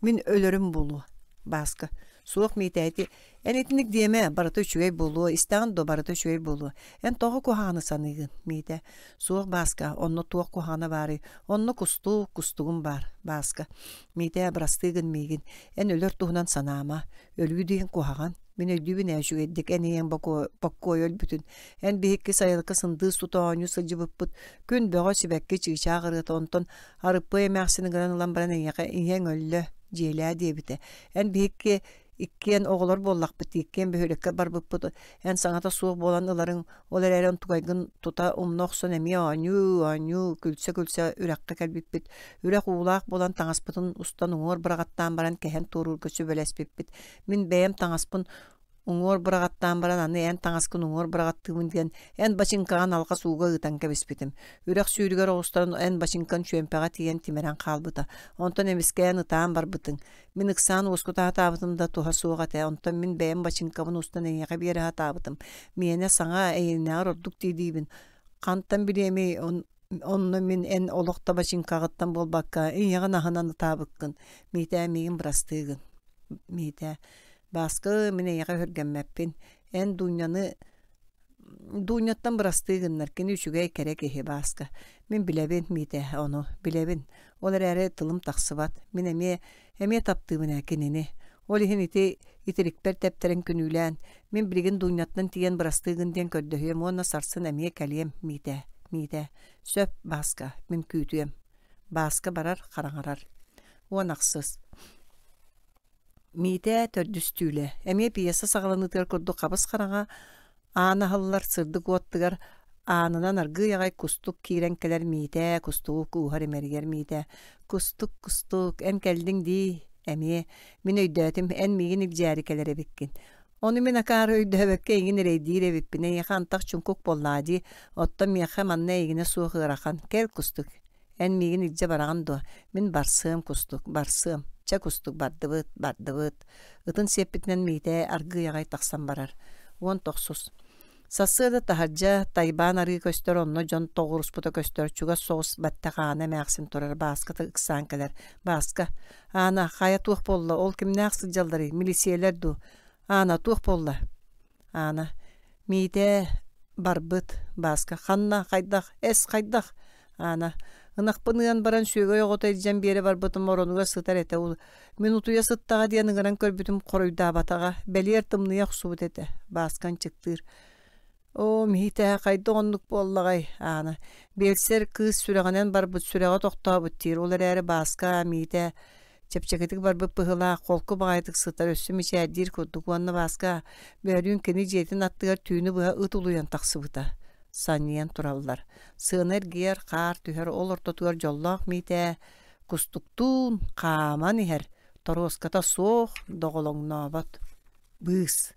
[SPEAKER 1] мин өлөрүм буолуо. Бааска, суох Миитээти, эн итинник диэмэ, барыта үчүгэй буолуо, истэҕин дуо, барыта үчүгэй буолуо. Эн тоҕо куһаҕаны саныыгын, Миитэ? Суох, Бааска, онно туох куһаҕана баарый? Онно кустук, кустугум баар, Бааска. Миитээ, бырастыы гын миигин. Эн өлөр туһунан санаама. Өлүү диэн куһаҕан. Мин өйдүүбүн ээ үчүгэйдик эн ийэҥ боккуойа өлбүтүн. Эн биһикки сайылыкка сындыыс тута оонньуу сылдьыбыппыт. Күн бөҕө сибэкки чыычаах ырыата онтон Арыппыай эмээхсини гынан ылан баран эйиэхэ ийэҥ өллө, дьиэлээ диэбитэ. Эн биһикки иккиэн оҕолор буоллахпыт, иккиэн бөһүөлэккэ барбыппыт. Эн саҥата суох буолан ыларыҥ, ол эрээри онтукайгын тута умна охсон эмиэ оонньуу, оонньуу, күлсэ-күлсэ үрэххэ кэлбиппит. Үрэх уулаах буолан таҥаспытын устан уҥуор быраҕаттаан баран кэһэн туоруурга сүбэлэспиппит. Мин бэйэм таҥаспын уҥуор быраҕаттаан баран аны эн таҥаскын уҥуор быраҕаттыыбын диэн эн бачыҥкаҕын алҕас ууга ыытан кэбиспитим. Үрэх сүүрүгэр оҕустаран эн бачыҥкан чүөмпэҕэ тиийэн тимирэн хаалбыта. Онтон эмискэ эн ытаан барбытыҥ. Мин ыксаан уоскута сатаабытым да туһа суох этэ. Онтон мин бэйэм бачыҥкабын устан эйиэхэ биэрэ сатаабытым. Миэнэ саҥа эйигиннээҕэр ордук дии диибин. Хантан билиэмий онно мин эн олох да бачыҥкаҕыттан буолбакка ийэҕин аһынан ытаабыккын. Миитээ миигин бырастыы гын. Миитээ Бааска, мин эйиэхэ өһүргэммэппин. Эн Дуунньаны Дуунньаттан бырастыы гыннар, кини үчүгэй, кэрэ киһи, Бааска. Мин билэбин, Миитэ, ону, билэбин. Ол эрээри тылым тахсыбат. Мин эмиэ, эмиэ таптыыбын ээ кинини. Ол иһин ити итирикпэр тэптэрэн күнүүлээн, мин билигин Дуунньаттан тиийэн бырастыы гын диэн көрдөһүөм уонна сарсын эмиэ кэлиэм, Миитэ, Миитэ. Сөп, Бааска, мин күүтүөм. Бааска барар, хараҥарар. 18. Миитээ төрдүс түүлэ. Эмиэ пьеса саҕаланыытыгар курдук хабыс-хараҥа аан аһыллар сырдык уоттугар аанынан аргыый аҕай кустук киирэн кэлэр Миитээ кустугу кууһар имэрийэр Миитээ «Кустук, кустук, эн кэллиҥ дии, эмиэ. Мин өйдөөтүм, эн миигин илдьээри кэлэр эбиккин. Ону мин акаары өйдөөбөккө эйигин эрэйдиир эбиппин, эйиэхэ антах чуҥкук буоллаҕа дии, оттон миэхэ манна эйигинэ суох ыарахан. Кэл, кустук, Эн миигин илдьэ бараҕын дуо? Мин барсыам, Кустук, барсыам. Чэ, Кустук, бардыбыт, бардыбыт. Ытын сиэппитинэн Миитээ аргыый аҕай тахсан барар. 19. Сарсыарда таһырдьа Тайбаан арыы көстөр, онно дьон тоҕуоруспута көстөр, чугас соҕус бэттэх Аана эмээхсин турар, Бааската ыксаан кэлэр. Бааска, Аана, хайа туох буолла, ол кимнээх сылдьалларый, милииссийэлэр дуу? Аана, туох буолла? Аана: «Миитээ, барбыт, Бааска ханна, хайдах, эс хайдах?» Аана: «Ынахпын ыан баран сүөгэй оҕото илдьэн биэрэ барбытым оронугар сытар этэ мин утуйа сыттаҕа диэн ыҥыран көрбүтүм хоруйдаабатаҕа, бэлиэр тымныйа охсубут этэ» Бааска ынчыктыыр. «Оо, Миитээ, хайдах оннук буоллаҕай?» Аана: «Биэлсэр кыыс сүрэҕинэн барбыт, сүрэҕэ тохтообут диир, ол эрээри Бааска, Миитээ Чэпчэкитик барбыт быһыылаах, холку баҕайытык сытар, өссө мичээрдиир курдук уонна Бааска бөөлүүн кини дьиэтин аттыгар түүнү быһа ыт улуйан тахсыбыта. Санньыйан тураллар. Сыана эргийэр, хаар түһэр, ол ортотугар дьоллоох Миитээ кустуктуун хааман иһэр, торуоската суох, доҕолоҥнообот. Быыс.